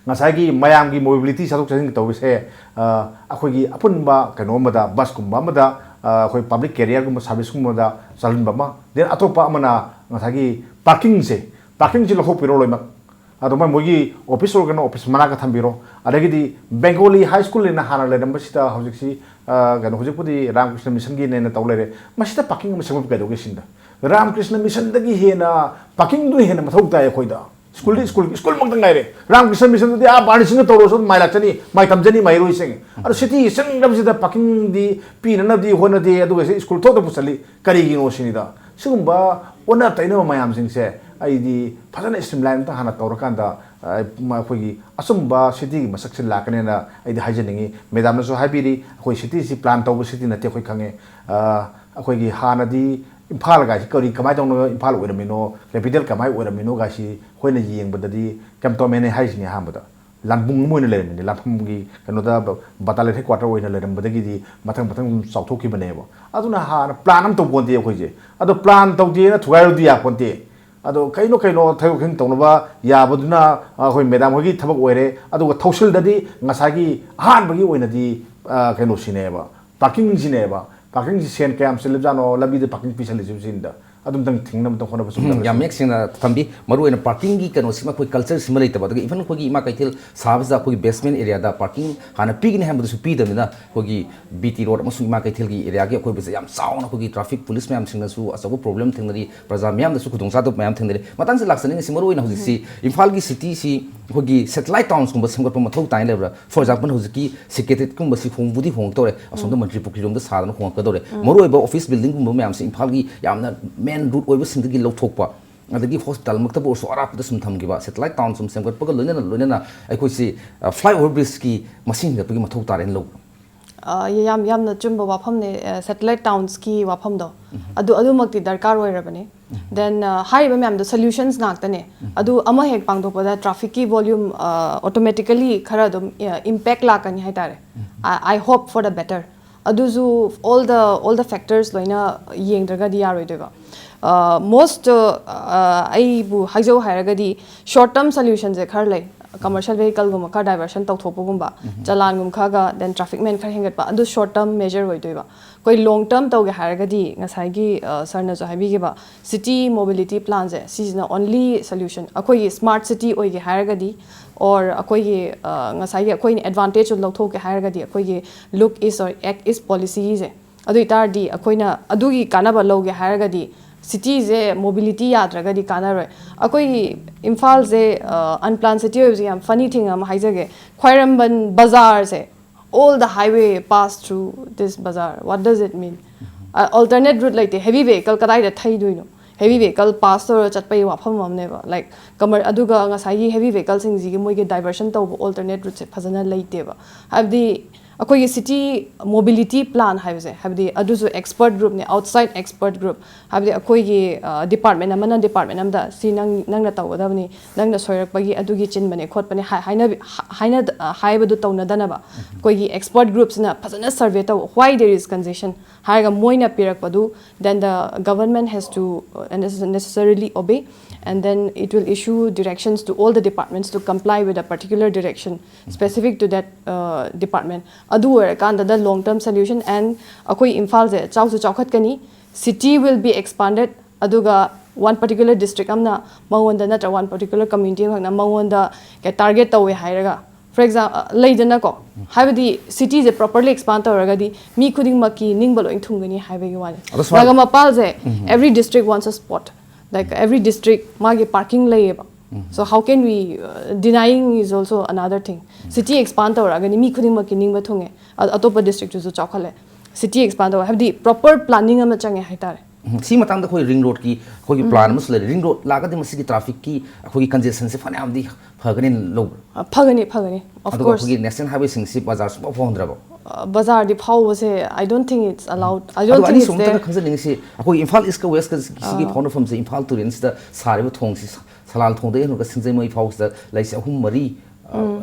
ꯉꯁꯥꯏꯒꯤ ꯃꯌꯥꯝꯒꯤ ꯃꯣꯕꯤꯂꯤꯇꯤ ꯆꯠꯊꯣꯛ ꯆꯠꯁꯤꯟ ꯇꯧꯕꯁꯦ, ꯑ, ꯑꯩꯈꯣꯏꯒꯤ ꯑꯄꯨꯟꯕ ꯀꯩꯅꯣ ꯑꯃꯗ, ꯕꯁꯀꯨꯝꯕ ꯑꯃꯗ, ꯑ, ꯑꯩꯈꯣꯏ ꯄꯕ꯭ꯂꯤꯛ ꯀꯦꯔꯤꯌꯔꯒꯨꯝꯕ ꯁꯥꯔꯚꯤꯁꯀꯨꯝꯕꯗ ꯆꯠꯍꯟꯕ ꯑꯃ, then ꯑꯇꯣꯞꯄ ꯑꯃꯅ ꯉꯁꯥꯏꯒꯤ ꯄꯥꯔꯀꯤꯡꯁꯦ, ꯄꯥꯔꯀꯤꯡꯁꯦ ꯂꯧꯊꯣꯛꯄꯤꯔꯣ ꯂꯣꯏꯅꯃꯛ꯫ ꯑꯗꯣ ꯃꯣꯏ ꯃꯣꯏꯒꯤ ꯑꯣꯐꯤꯁ ꯑꯣꯏꯔꯒꯅ ꯑꯣꯐꯤꯁ ꯃꯅꯥꯛꯇ ꯊꯝꯕꯤꯔꯣ꯫ ꯑꯗꯒꯤꯗꯤ ꯕꯦꯡꯒꯣꯂꯤ ꯍꯥꯏ ꯁ꯭ꯀꯨꯜ ꯍꯥꯏꯅ ꯍꯥꯟꯅ ꯂꯩꯔꯝꯕꯁꯤꯗ ꯍꯧꯖꯤꯛꯁꯤ, ꯑ, ꯀꯩꯅꯣ, ꯍꯧꯖꯤꯛꯄꯨꯗꯤ ꯔꯥꯃꯀ꯭ꯔꯤꯁꯅ ꯃꯤꯁꯟꯒꯤꯅꯦꯅ ꯇꯧ ꯂꯩꯔꯦ, ꯃꯁꯤꯗ ꯄꯥꯔꯀꯤꯡ ꯑꯃ ꯁꯦꯝꯒꯠꯄ ꯀꯩꯗꯧꯒꯦ ꯁꯤꯅꯤꯗ꯫ ꯔꯥꯃꯀ꯭ꯔꯤꯁꯅ ꯃꯤꯁꯟꯗꯒꯤ ꯍꯦꯟꯅ ꯄꯥꯔꯀꯤꯡꯗꯨꯅ ꯍꯦꯟꯅ ꯃꯊꯧ ꯇꯥꯏ ꯑꯩꯈꯣꯏꯗ꯫ ꯁ꯭ꯀꯨꯜꯗꯤ ꯁ꯭ꯀꯨꯜ, ꯁ꯭ꯀꯨꯜꯃꯛꯇ ꯉꯥꯏꯔꯦ꯫ ꯔꯥꯃꯀ꯭ꯔꯤꯁꯅ ꯃꯤꯁꯟꯗꯨꯗꯤ ꯑꯥ ꯕꯥꯔꯅꯤꯁꯤꯡꯗ ꯇꯧꯔꯁꯨ ꯑꯗꯨꯝ ꯃꯥꯏ ꯂꯥꯛꯆꯅꯤ, ꯃꯥꯏ ꯇꯝꯖꯅꯤ ꯃꯍꯩꯔꯣꯏꯁꯤꯡ꯫ ꯑꯗꯣ ꯁꯤꯇꯤꯒꯤ ꯆꯪꯗꯕꯁꯤꯗ ꯄꯥꯔꯀꯤꯡꯗꯤ ꯄꯤꯅꯅꯕꯗꯤ ꯍꯣꯠꯅꯗꯦ, ꯑꯗꯨꯒ ꯁꯤ ꯁ꯭ꯀꯨꯜ ꯊꯣꯛꯇ ꯄꯨꯁꯜꯂꯤ꯫ ꯀꯔꯤꯒꯤꯅꯣ ꯁꯤꯅꯤꯗ꯫ ꯁꯤꯒꯨꯝꯕ ꯑꯣꯟꯅ ꯇꯩꯅꯕ ꯃꯌꯥꯝꯁꯤꯡꯁꯦ ꯑꯩꯗꯤ ꯐꯖꯅ streamline ꯑꯝꯇ ꯍꯥꯟꯅ ꯇꯧꯔꯀꯥꯟꯗ, ꯑ, ꯃ-, ꯑꯩꯈꯣꯏꯒꯤ ꯑꯆꯨꯝꯕ ꯁꯤꯇꯤꯒꯤ ꯃꯁꯛꯁꯦ ꯂꯥꯛꯀꯅꯦꯅ ꯑꯩꯗꯤ ꯍꯥꯏꯖꯅꯤꯡꯉꯤ꯫ ꯃꯦꯗꯥꯝꯅꯁꯨ ꯍꯥꯏꯕꯤꯔꯤ, ꯑꯩꯈꯣꯏ ꯁꯤꯇꯤꯁꯤ plan ꯇꯧꯕ ꯁꯤꯇꯤ ꯅꯠꯇꯦ, ꯑꯩꯈꯣꯏ ꯈꯪꯉꯦ꯫ ꯑ, ꯑꯩꯈꯣꯏꯒꯤ ꯍꯥꯟꯅꯗꯤ ꯏꯝꯐꯥꯜ ꯀꯥꯏꯁꯤ ꯀꯔꯤ, ꯀꯃꯥꯏꯅ ꯇꯧꯅ ꯏꯝꯐꯥꯜ ꯑꯣꯏꯔꯝꯃꯤꯅꯣ, capital ꯀꯃꯥꯏꯅ ꯑꯣꯏꯔꯝꯃꯤꯅꯣ ꯀꯥꯏꯁꯤ ꯑꯩꯈꯣꯏꯅ ꯌꯦꯡꯕꯗꯗꯤ cantonment ꯍꯥꯏꯁꯤꯅꯤ ꯑꯍꯥꯟꯕꯗ꯫ ꯂꯥꯟꯕꯨꯡ ꯑꯃ ꯑꯣꯏꯅ ꯂꯩꯔꯝꯃꯤꯅꯦ, ꯂꯥꯟꯐꯝꯒꯤ ꯀꯩꯅꯣꯗ ꯕ-, battalion headquarter ꯑꯣꯏꯅ ꯂꯩꯔꯝꯕꯗꯒꯤꯗꯤ ꯃꯊꯪ ꯃꯊꯪ ꯁꯨꯝ ꯆꯥꯎꯊꯣꯛꯈꯤꯕꯅꯦꯕ꯫ ꯑꯗꯨꯅ ꯍꯥꯟꯅ plan ꯑꯃ ꯇꯧꯄꯣꯟꯇꯦ ꯑꯩꯈꯣꯏꯁꯦ꯫ ꯑꯗꯣ plan ꯇꯧꯗꯦꯅ ꯊꯨꯒꯥꯏꯔꯨꯗꯤ ꯌꯥꯄꯣꯟꯇꯦ꯫ ꯑꯗꯣ ꯀꯩꯅꯣ ꯀꯩꯅꯣ ꯊꯕꯛ ꯊꯧꯁꯤꯟ ꯇꯧꯅꯕ ꯌꯥꯕꯗꯨꯅ ꯑꯩꯈꯣꯏ ꯃꯦꯗꯥꯝ ꯍꯣꯏꯒꯤ ꯊꯕꯛ ꯑꯣꯏꯔꯦ꯫ ꯑꯗꯨꯒ ꯊꯧꯁꯤꯜꯗꯗꯤ ꯉꯁꯥꯏꯒꯤ ꯑꯍꯥꯟꯕꯒꯤ ꯑꯣꯏꯅꯗꯤ, ꯑ, ꯀꯩꯅꯣꯁꯤꯅꯦꯕ, ꯄꯥꯔꯀꯤꯡꯁꯤꯅꯦꯕ꯫ ꯄꯥꯔꯀꯤꯡꯁꯤ ꯁꯦꯟ ꯀꯌꯥꯝ ꯆꯠꯂꯤꯕꯖꯥꯠꯅꯣ, ꯂꯝꯕꯤꯗ ꯄꯥꯔꯀꯤꯡ ꯄꯤꯁꯜꯂꯤꯁꯤꯕꯨ ꯁꯤꯅꯤꯗ꯫ ꯑꯗꯨꯝꯇꯪ ꯊꯤꯡꯅꯕ ꯍꯣꯠꯅꯕꯁꯨ ꯎꯝ, ꯌꯥꯝ ꯃꯌꯦꯛ ꯁꯦꯡꯅ ꯊꯝꯕꯤ꯫ ꯃꯔꯨꯑꯣꯏꯅ ꯄꯥꯔꯀꯤꯡꯒꯤ ꯀꯩꯅꯣꯁꯤꯃ ꯑꯩꯈꯣꯏ ꯀꯜꯆꯔꯁꯤꯃ ꯂꯩꯇꯕ, ꯑꯗꯒꯤ ꯏꯚꯟ ꯑꯩꯈꯣꯏꯒꯤ ꯏꯃꯥ ꯀꯩꯊꯦꯜ ꯁꯥꯕꯁꯤꯗ ꯑꯩꯈꯣꯏꯒꯤ ꯕꯦꯁꯃꯦꯟ ꯑꯦꯔꯤꯌꯥꯗ ꯄꯥꯔꯀꯤꯡ ꯍꯥꯟꯅ ꯄꯤꯒꯅꯤ ꯍꯥꯏꯕꯗꯨꯁꯨ ꯄꯤꯗꯕꯅꯤꯅ ꯑꯩꯈꯣꯏꯒꯤ ꯕꯤ ꯇꯤ ꯔꯣꯗ ꯑꯃꯁꯨꯡ ꯏꯃꯥ ꯀꯩꯊꯦꯜꯒꯤ ꯑꯦꯔꯤꯌꯥꯒꯤ ꯑꯀꯣꯏꯕꯁꯦ ꯌꯥꯝ ꯆꯥꯎꯅ ꯑꯩꯈꯣꯏꯒꯤ ꯇ꯭ꯔꯥꯐꯤꯛ ꯄꯨꯂꯤꯁ ꯃꯌꯥꯝꯁꯤꯡꯅꯁꯨ ꯑꯆꯧꯕ ꯄ꯭ꯔꯣꯕ꯭ꯂꯦꯝ ꯊꯦꯡꯅꯔꯤ, ꯄ꯭ꯔꯖꯥ ꯃꯤꯌꯥꯝꯗꯁꯨ ꯈꯨꯗꯣꯡꯆꯥꯗꯕ ꯃꯌꯥꯝ ꯊꯦꯡꯅꯔꯤ꯫ ꯃꯇꯥꯡꯁꯤꯗ ꯂꯥꯛꯆꯅꯤꯡꯉꯤꯁꯤ ꯃꯔꯨꯑꯣꯏꯅ ꯍꯧꯖꯤꯛꯁꯤ ꯏꯝꯐꯥꯜꯒꯤ ꯁꯤꯇꯤꯁꯤ ꯑꯩꯈꯣꯏꯒꯤ ꯁꯦꯇꯦꯂꯥꯏꯠ ꯇꯥꯎꯟꯁꯀꯨꯝꯕ ꯁꯦꯝꯒꯠꯄ ꯃꯊꯧ ꯇꯥꯏꯅ ꯂꯩꯕ꯭ꯔꯥ? ꯐꯣꯔ ꯑꯦꯛꯖꯥꯝꯄꯜ, ꯍꯧꯖꯤꯛꯀꯤ ꯁꯦꯀ꯭ꯔꯦꯇꯦꯔꯤꯌꯦꯠꯀꯨꯝꯕꯁꯤ ꯍꯣꯡꯕꯨꯗꯤ ꯍꯣꯡꯉꯛꯇꯧꯔꯦ, ꯑꯁꯣꯝꯗ ꯃꯟꯇ꯭ꯔꯤ ꯄꯨꯈ꯭ꯔꯤꯔꯣꯝꯗ ꯁꯥꯗꯅ ꯍꯣꯡꯉꯛꯀꯗꯧꯔꯦ꯫ ꯃꯔꯨꯑꯣꯏꯕ ꯑꯣꯐꯤꯁ ꯕꯤꯜꯗꯤꯡꯒꯨꯝꯕ ꯃꯌꯥꯝꯁꯦ ꯏꯝꯐꯥꯜꯒꯤ ꯌꯥꯝꯅ ꯃꯦꯟ ꯔꯨꯠ ꯑꯣꯏꯕꯁꯤꯡꯗꯒꯤ ꯂꯧꯊꯣꯛꯄ, ꯑꯗꯒꯤ ꯍꯣꯁꯄꯤꯇꯥꯜꯃꯛꯇꯕꯨ ꯑꯣꯏꯔꯁꯨ ꯑꯔꯥꯞꯄꯗ ꯁꯨꯝ ꯊꯝꯈꯤꯕ, ꯁꯦꯇꯦꯂꯥꯏꯠ ꯇꯥꯎꯟ ꯁꯨꯝ ꯁꯦꯝꯒꯠꯄꯒ ꯂꯣꯏꯅꯅ ꯂꯣꯏꯅꯅ ꯑꯩꯈꯣꯏꯁꯤ, ꯑ, ꯐ꯭ꯂꯥꯏ ꯑꯣꯚꯔ ꯕ꯭ꯔꯤꯖꯀꯤ ꯃꯁꯤꯡ ꯍꯦꯟꯒꯠꯄꯒꯤ ꯃꯊꯧ ꯇꯥꯔꯦꯅ ꯂꯧꯕ꯭ꯔꯥ? ꯑ, ꯌꯥꯝ ꯌꯥꯝꯅ ꯆꯨꯝꯕ ꯋꯥꯐꯝꯅꯦ꯫ ꯁꯦꯇꯦꯂꯥꯏꯠ ꯇꯥꯎꯟꯁꯀꯤ ꯋꯥꯐꯝꯗꯣ ꯑꯗꯨ ꯑꯗꯨꯃꯛꯇꯤ ꯗꯔꯀꯥꯔ ꯑꯣꯏꯔꯕꯅꯤ꯫ ꯗꯦꯟ ꯍꯥꯏꯔꯤꯕ ꯃꯌꯥꯝꯗꯣ ꯁꯣꯂ꯭ꯌꯨꯁꯟꯁ ꯉꯥꯛꯇꯅꯦ꯫ ꯑꯗꯨ ꯑꯃ ꯍꯦꯛ ꯄꯥꯡꯊꯣꯛꯄꯗ ꯇ꯭ꯔꯥꯐꯤꯛꯀꯤ ꯚꯣꯂ꯭ꯌꯨꯝ ꯑꯣꯇꯣꯃꯦꯇꯤꯀꯦꯂꯤ ꯈꯔ ꯑꯗꯨꯝ ꯏꯝꯄꯦꯛ ꯂꯥꯛꯀꯅꯤ ꯍꯥꯏꯇꯥꯔꯦ꯫ I hope for the better꯫ ꯑꯗꯨꯁꯨ all the all the factors ꯂꯣꯏꯅ ꯌꯦꯡꯗ꯭ꯔꯒꯗꯤ ꯌꯥꯔꯣꯏꯗꯣꯏꯕ꯫ ꯃꯣꯁ ꯑꯩꯕꯨ ꯍꯥꯏꯖꯧ ꯍꯥꯏꯔꯒꯗꯤ ꯁꯣꯔꯠ ꯇꯔꯝ ꯁꯣꯂ꯭ꯌꯨꯁꯟꯁꯦ ꯈꯔ ꯂꯩ꯫ ꯀꯃꯔꯁꯤꯌꯦꯜ ꯚꯦꯍꯤꯀꯜꯒꯨꯝꯕ ꯈꯔ ꯗꯥꯏꯚꯔꯁꯟ ꯇꯧꯊꯣꯛꯄꯒꯨꯝꯕ, ꯆꯂꯥꯟꯒꯨꯝꯕ ꯈꯔꯒ, ꯗꯦꯟ ꯇ꯭ꯔꯥꯐꯤꯛ ꯃꯦꯟ ꯈꯔ ꯍꯦꯟꯒꯠꯄ, ꯑꯗꯨ ꯁꯣꯔꯠ ꯇꯔꯝ ꯃꯦꯖꯔ ꯑꯣꯏꯗꯣꯏꯕ꯫ ꯑꯩꯈꯣꯏ ꯂꯣꯡ ꯇꯔꯝ ꯇꯧꯒꯦ ꯍꯥꯏꯔꯒꯗꯤ ꯉꯁꯥꯏꯒꯤ ꯁꯔꯅꯁꯨ ꯍꯥꯏꯕꯤꯈꯤꯕ ꯁꯤꯇꯤ ꯃꯣꯕꯤꯂꯤꯇꯤ ꯄ꯭ꯂꯥꯟꯁꯦ, ꯁꯤꯁꯤꯅ ꯑꯣꯟꯂꯤ ꯁꯣꯂ꯭ꯌꯨꯁꯟ꯫ ꯑꯩꯈꯣꯏꯒꯤ ꯁ꯭ꯃꯥꯔꯠ ꯁꯤꯇꯤ ꯑꯣꯏꯒꯦ ꯍꯥꯏꯔꯒꯗꯤ, ꯑꯣꯔ ꯑꯩꯈꯣꯏꯒꯤ ꯉꯁꯥꯏꯒꯤ ꯑꯩꯈꯣꯏꯅ ꯑꯦꯗꯚꯥꯟꯇꯦꯖ ꯂꯧꯊꯣꯛꯀꯦ ꯍꯥꯏꯔꯒꯗꯤ, ꯑꯩꯈꯣꯏꯒꯤ ꯂꯨꯛ ꯏꯁ ꯑꯣꯔ ꯑꯦꯛ ꯏꯁ ꯄꯣꯂꯤꯁꯤꯁꯦ, ꯑꯗꯨ ꯑꯣꯏꯇꯥꯔꯗꯤ ꯑꯩꯈꯣꯏꯅ ꯑꯗꯨꯒꯤ ꯀꯥꯟꯅꯕ ꯂꯧꯒꯦ ꯍꯥꯏꯔꯒꯗꯤ ꯁꯤꯇꯤꯁꯦ ꯃꯣꯕꯤꯂꯤꯇꯤ ꯌꯥꯗ꯭ꯔꯒꯗꯤ ꯀꯥꯟꯅꯔꯣꯏ꯫ ꯑꯩꯈꯣꯏꯒꯤ ꯏꯝꯐꯥꯜꯁꯦ ꯑꯟꯄ꯭ꯂꯥꯟ ꯁꯤꯇꯤ ꯑꯣꯏꯕꯁꯦ, ꯌꯥꯝ ꯐꯅꯤ ꯊꯤꯡ ꯑꯃ ꯍꯥꯏꯖꯒꯦ, ꯈ꯭ꯋꯥꯏꯔꯝꯕꯟ ꯕꯖꯥꯔꯁꯦ, all the highway pass through this bazaar, what does it mean? Alternate route ꯂꯩꯇꯦ꯫ ꯍꯦꯚꯤ ꯚꯦꯍꯤꯀꯜ ꯀꯗꯥꯏꯗ ꯊꯩꯗꯣꯏꯅꯣ? ꯍꯦꯚꯤ ꯚꯦꯍꯤꯀꯜ ꯄꯥꯁ ꯇꯧꯔ ꯆꯠꯄꯒꯤ ꯋꯥꯐꯝ ꯑꯃꯅꯦꯕ꯫ ꯂꯥꯏꯛ ꯀꯃꯔ ꯑꯗꯨꯒ ꯉꯁꯥꯏꯒꯤ ꯍꯦꯚꯤ ꯚꯦꯍꯤꯀꯜꯁꯤꯡꯁꯤꯒꯤ ꯃꯣꯏꯒꯤ ꯗꯥꯏꯚꯔꯁꯟ ꯇꯧꯕ ꯑꯜꯇꯔꯅꯦꯠ ꯔꯨꯠꯁꯦ ꯐꯖꯅ ꯂꯩꯇꯦꯕ꯫ ꯍꯥꯏꯕꯗꯤ ꯑꯩꯈꯣꯏꯒꯤ ꯁꯤꯇꯤ ꯃꯣꯕꯤꯂꯤꯇꯤ ꯄ꯭ꯂꯥꯟ ꯍꯥꯏꯕꯁꯦ, ꯍꯥꯏꯕꯗꯤ ꯑꯗꯨꯁꯨ ꯑꯦꯛꯁꯄꯔꯠ ꯒ꯭ꯔꯨꯞꯅꯦ, ꯑꯥꯎꯠꯁꯥꯏꯠ ꯑꯦꯛꯁꯄꯔꯠ ꯒ꯭ꯔꯨꯞ꯫ ꯍꯥꯏꯕꯗꯤ ꯑꯩꯈꯣꯏꯒꯤ ꯗꯤꯄꯥꯔꯠꯃꯦꯟ ꯑꯃꯅ ꯗꯤꯄꯥꯔꯠꯃꯦꯟ ꯑꯃꯗ ꯁꯤ ꯅꯪ ꯅꯪꯅ ꯇꯧꯒꯗꯕꯅꯤ, ꯅꯪꯅ ꯁꯣꯏꯔꯛꯄꯒꯤ ꯑꯗꯨꯒꯤ ꯆꯤꯟꯕꯅꯦ ꯈꯣꯠꯄꯅꯦ ꯍꯥꯏ- ꯍꯥꯏꯅꯕꯤ- ꯍꯥꯏꯅ ꯍꯥꯏꯕꯗꯨ ꯇꯧꯅꯗꯅꯕ, ꯑꯩꯈꯣꯏꯒꯤ ꯑꯦꯛꯁꯄꯔꯠ ꯒ꯭ꯔꯨꯞꯁꯤꯅ ꯐꯖꯅ ꯁꯔꯚꯦ ꯇꯧ, why there is congestion ꯍꯥꯏꯔꯒ ꯃꯣꯏꯅ ꯄꯤꯔꯛꯄꯗꯨ, then the government has to necessarily obey, and then it will issue directions to all the departments to comply with a particular direction specific to that department. ꯑꯗꯨ ꯑꯣꯏꯔꯀꯥꯟꯗꯗ long term solution, and ꯑꯩꯈꯣꯏ ꯏꯝꯐꯥꯜꯁꯦ ꯆꯥꯎꯁꯨ ꯆꯥꯎꯈꯠꯀꯅꯤ, city will be expanded, ꯑꯗꯨꯒ one particular district ꯑꯃꯅ ꯃꯉꯣꯟꯗ, ꯅꯠꯇ꯭ꯔꯒ one particular community ꯑꯃꯈꯛꯅ ꯃꯉꯣꯟꯗ target ꯇꯧꯋꯦ ꯍꯥꯏꯔꯒ, for example, ꯂꯩꯗꯅꯀꯣ, ꯍꯥꯏꯕꯗꯤ cityꯁꯦ properly expand ꯇꯧꯔꯒꯗꯤ ꯃꯤ ꯈꯨꯗꯤꯡꯃꯛꯀꯤ ꯅꯤꯡꯕ ꯂꯣꯏ ꯊꯨꯡꯒꯅꯤ ꯍꯥꯏꯕꯒꯤ ꯋꯥꯅꯤ꯫ ꯑꯗꯣ ꯁꯨꯃꯥꯏꯅ ꯅꯥꯒꯥꯃꯄꯥꯜꯁꯦ, every district wants a spot, like, every district ꯃꯥꯒꯤ parking ꯂꯩꯌꯦꯕ꯫ So how can we uh, denying is also another thing. City expand ꯇꯧꯔꯛꯑꯒꯗꯤ ꯃꯤ ꯈꯨꯗꯤꯡꯃꯛꯀꯤ ꯅꯤꯡꯕ ꯊꯨꯡꯉꯦ, ꯑ- ꯑꯇꯣꯞꯄ districtꯇꯨꯁꯨ ꯆꯥꯎꯈꯠꯂꯦ꯫ City expand ꯇꯧꯔ, ꯍꯥꯏꯕꯗꯤ proper planning ꯑꯃ ꯆꯪꯉꯦ ꯍꯥꯏꯇꯥꯔꯦ꯫ ꯎꯝ, ꯁꯤ ꯃꯇꯥꯡꯗ ꯑꯩꯈꯣꯏ ring roadꯀꯤ ꯑꯩꯈꯣꯏꯒꯤ plan ꯑꯃꯁꯨ ꯂꯩꯔꯦ꯫ Ring road ꯂꯥꯛꯑꯒꯗꯤ ꯃꯁꯤꯒꯤ trafficꯀꯤ ꯑꯩꯈꯣꯏꯒꯤ congestionꯁꯦ ꯐꯅꯌꯥꯝꯗꯤ ꯐꯒꯅꯤ ꯂꯧꯕ꯭ꯔꯥ? ꯑ, ꯐꯒꯅꯤ, ꯐꯒꯅꯤ, of ꯑꯗꯨꯒ course. ꯑꯩꯈꯣꯏꯒꯤ national highwayꯁꯤꯡꯁꯤ ꯕꯖꯥꯔ ꯁꯨꯡꯐꯥꯎ ꯐꯥꯎꯍꯟꯗ꯭ꯔꯕ? ꯑ, ꯕꯖꯥꯔꯗꯤ ꯐꯥꯎꯕꯁꯦ, I don't think it's allowed. I don't ꯑꯗꯨꯒ think it's ꯑꯅꯤꯁꯨꯕ there. ꯑꯃꯇꯒ ꯈꯪꯖꯅꯤꯡꯉꯤꯁꯤ, ꯑꯩꯈꯣꯏ ꯏꯝꯐꯥꯜ Eastꯀ Westꯀ ꯁꯤꯒꯤ ꯐꯥꯎꯅꯐꯝꯁꯦ, ꯏꯝꯐꯥꯜ ꯇꯨꯔꯦꯜꯁꯤꯗ ꯁꯥꯔꯤꯕ ꯊꯣꯡꯁꯤ, ꯁ- ꯁꯂꯥꯜ ꯊꯣꯡꯗꯒꯤ ꯍꯧꯔꯒ ꯁꯤꯡꯖꯃꯩ ꯐꯥꯎꯁꯤꯗ ꯂꯩꯁꯦ ꯑꯍꯨꯝ ꯃꯔꯤ, ꯑ,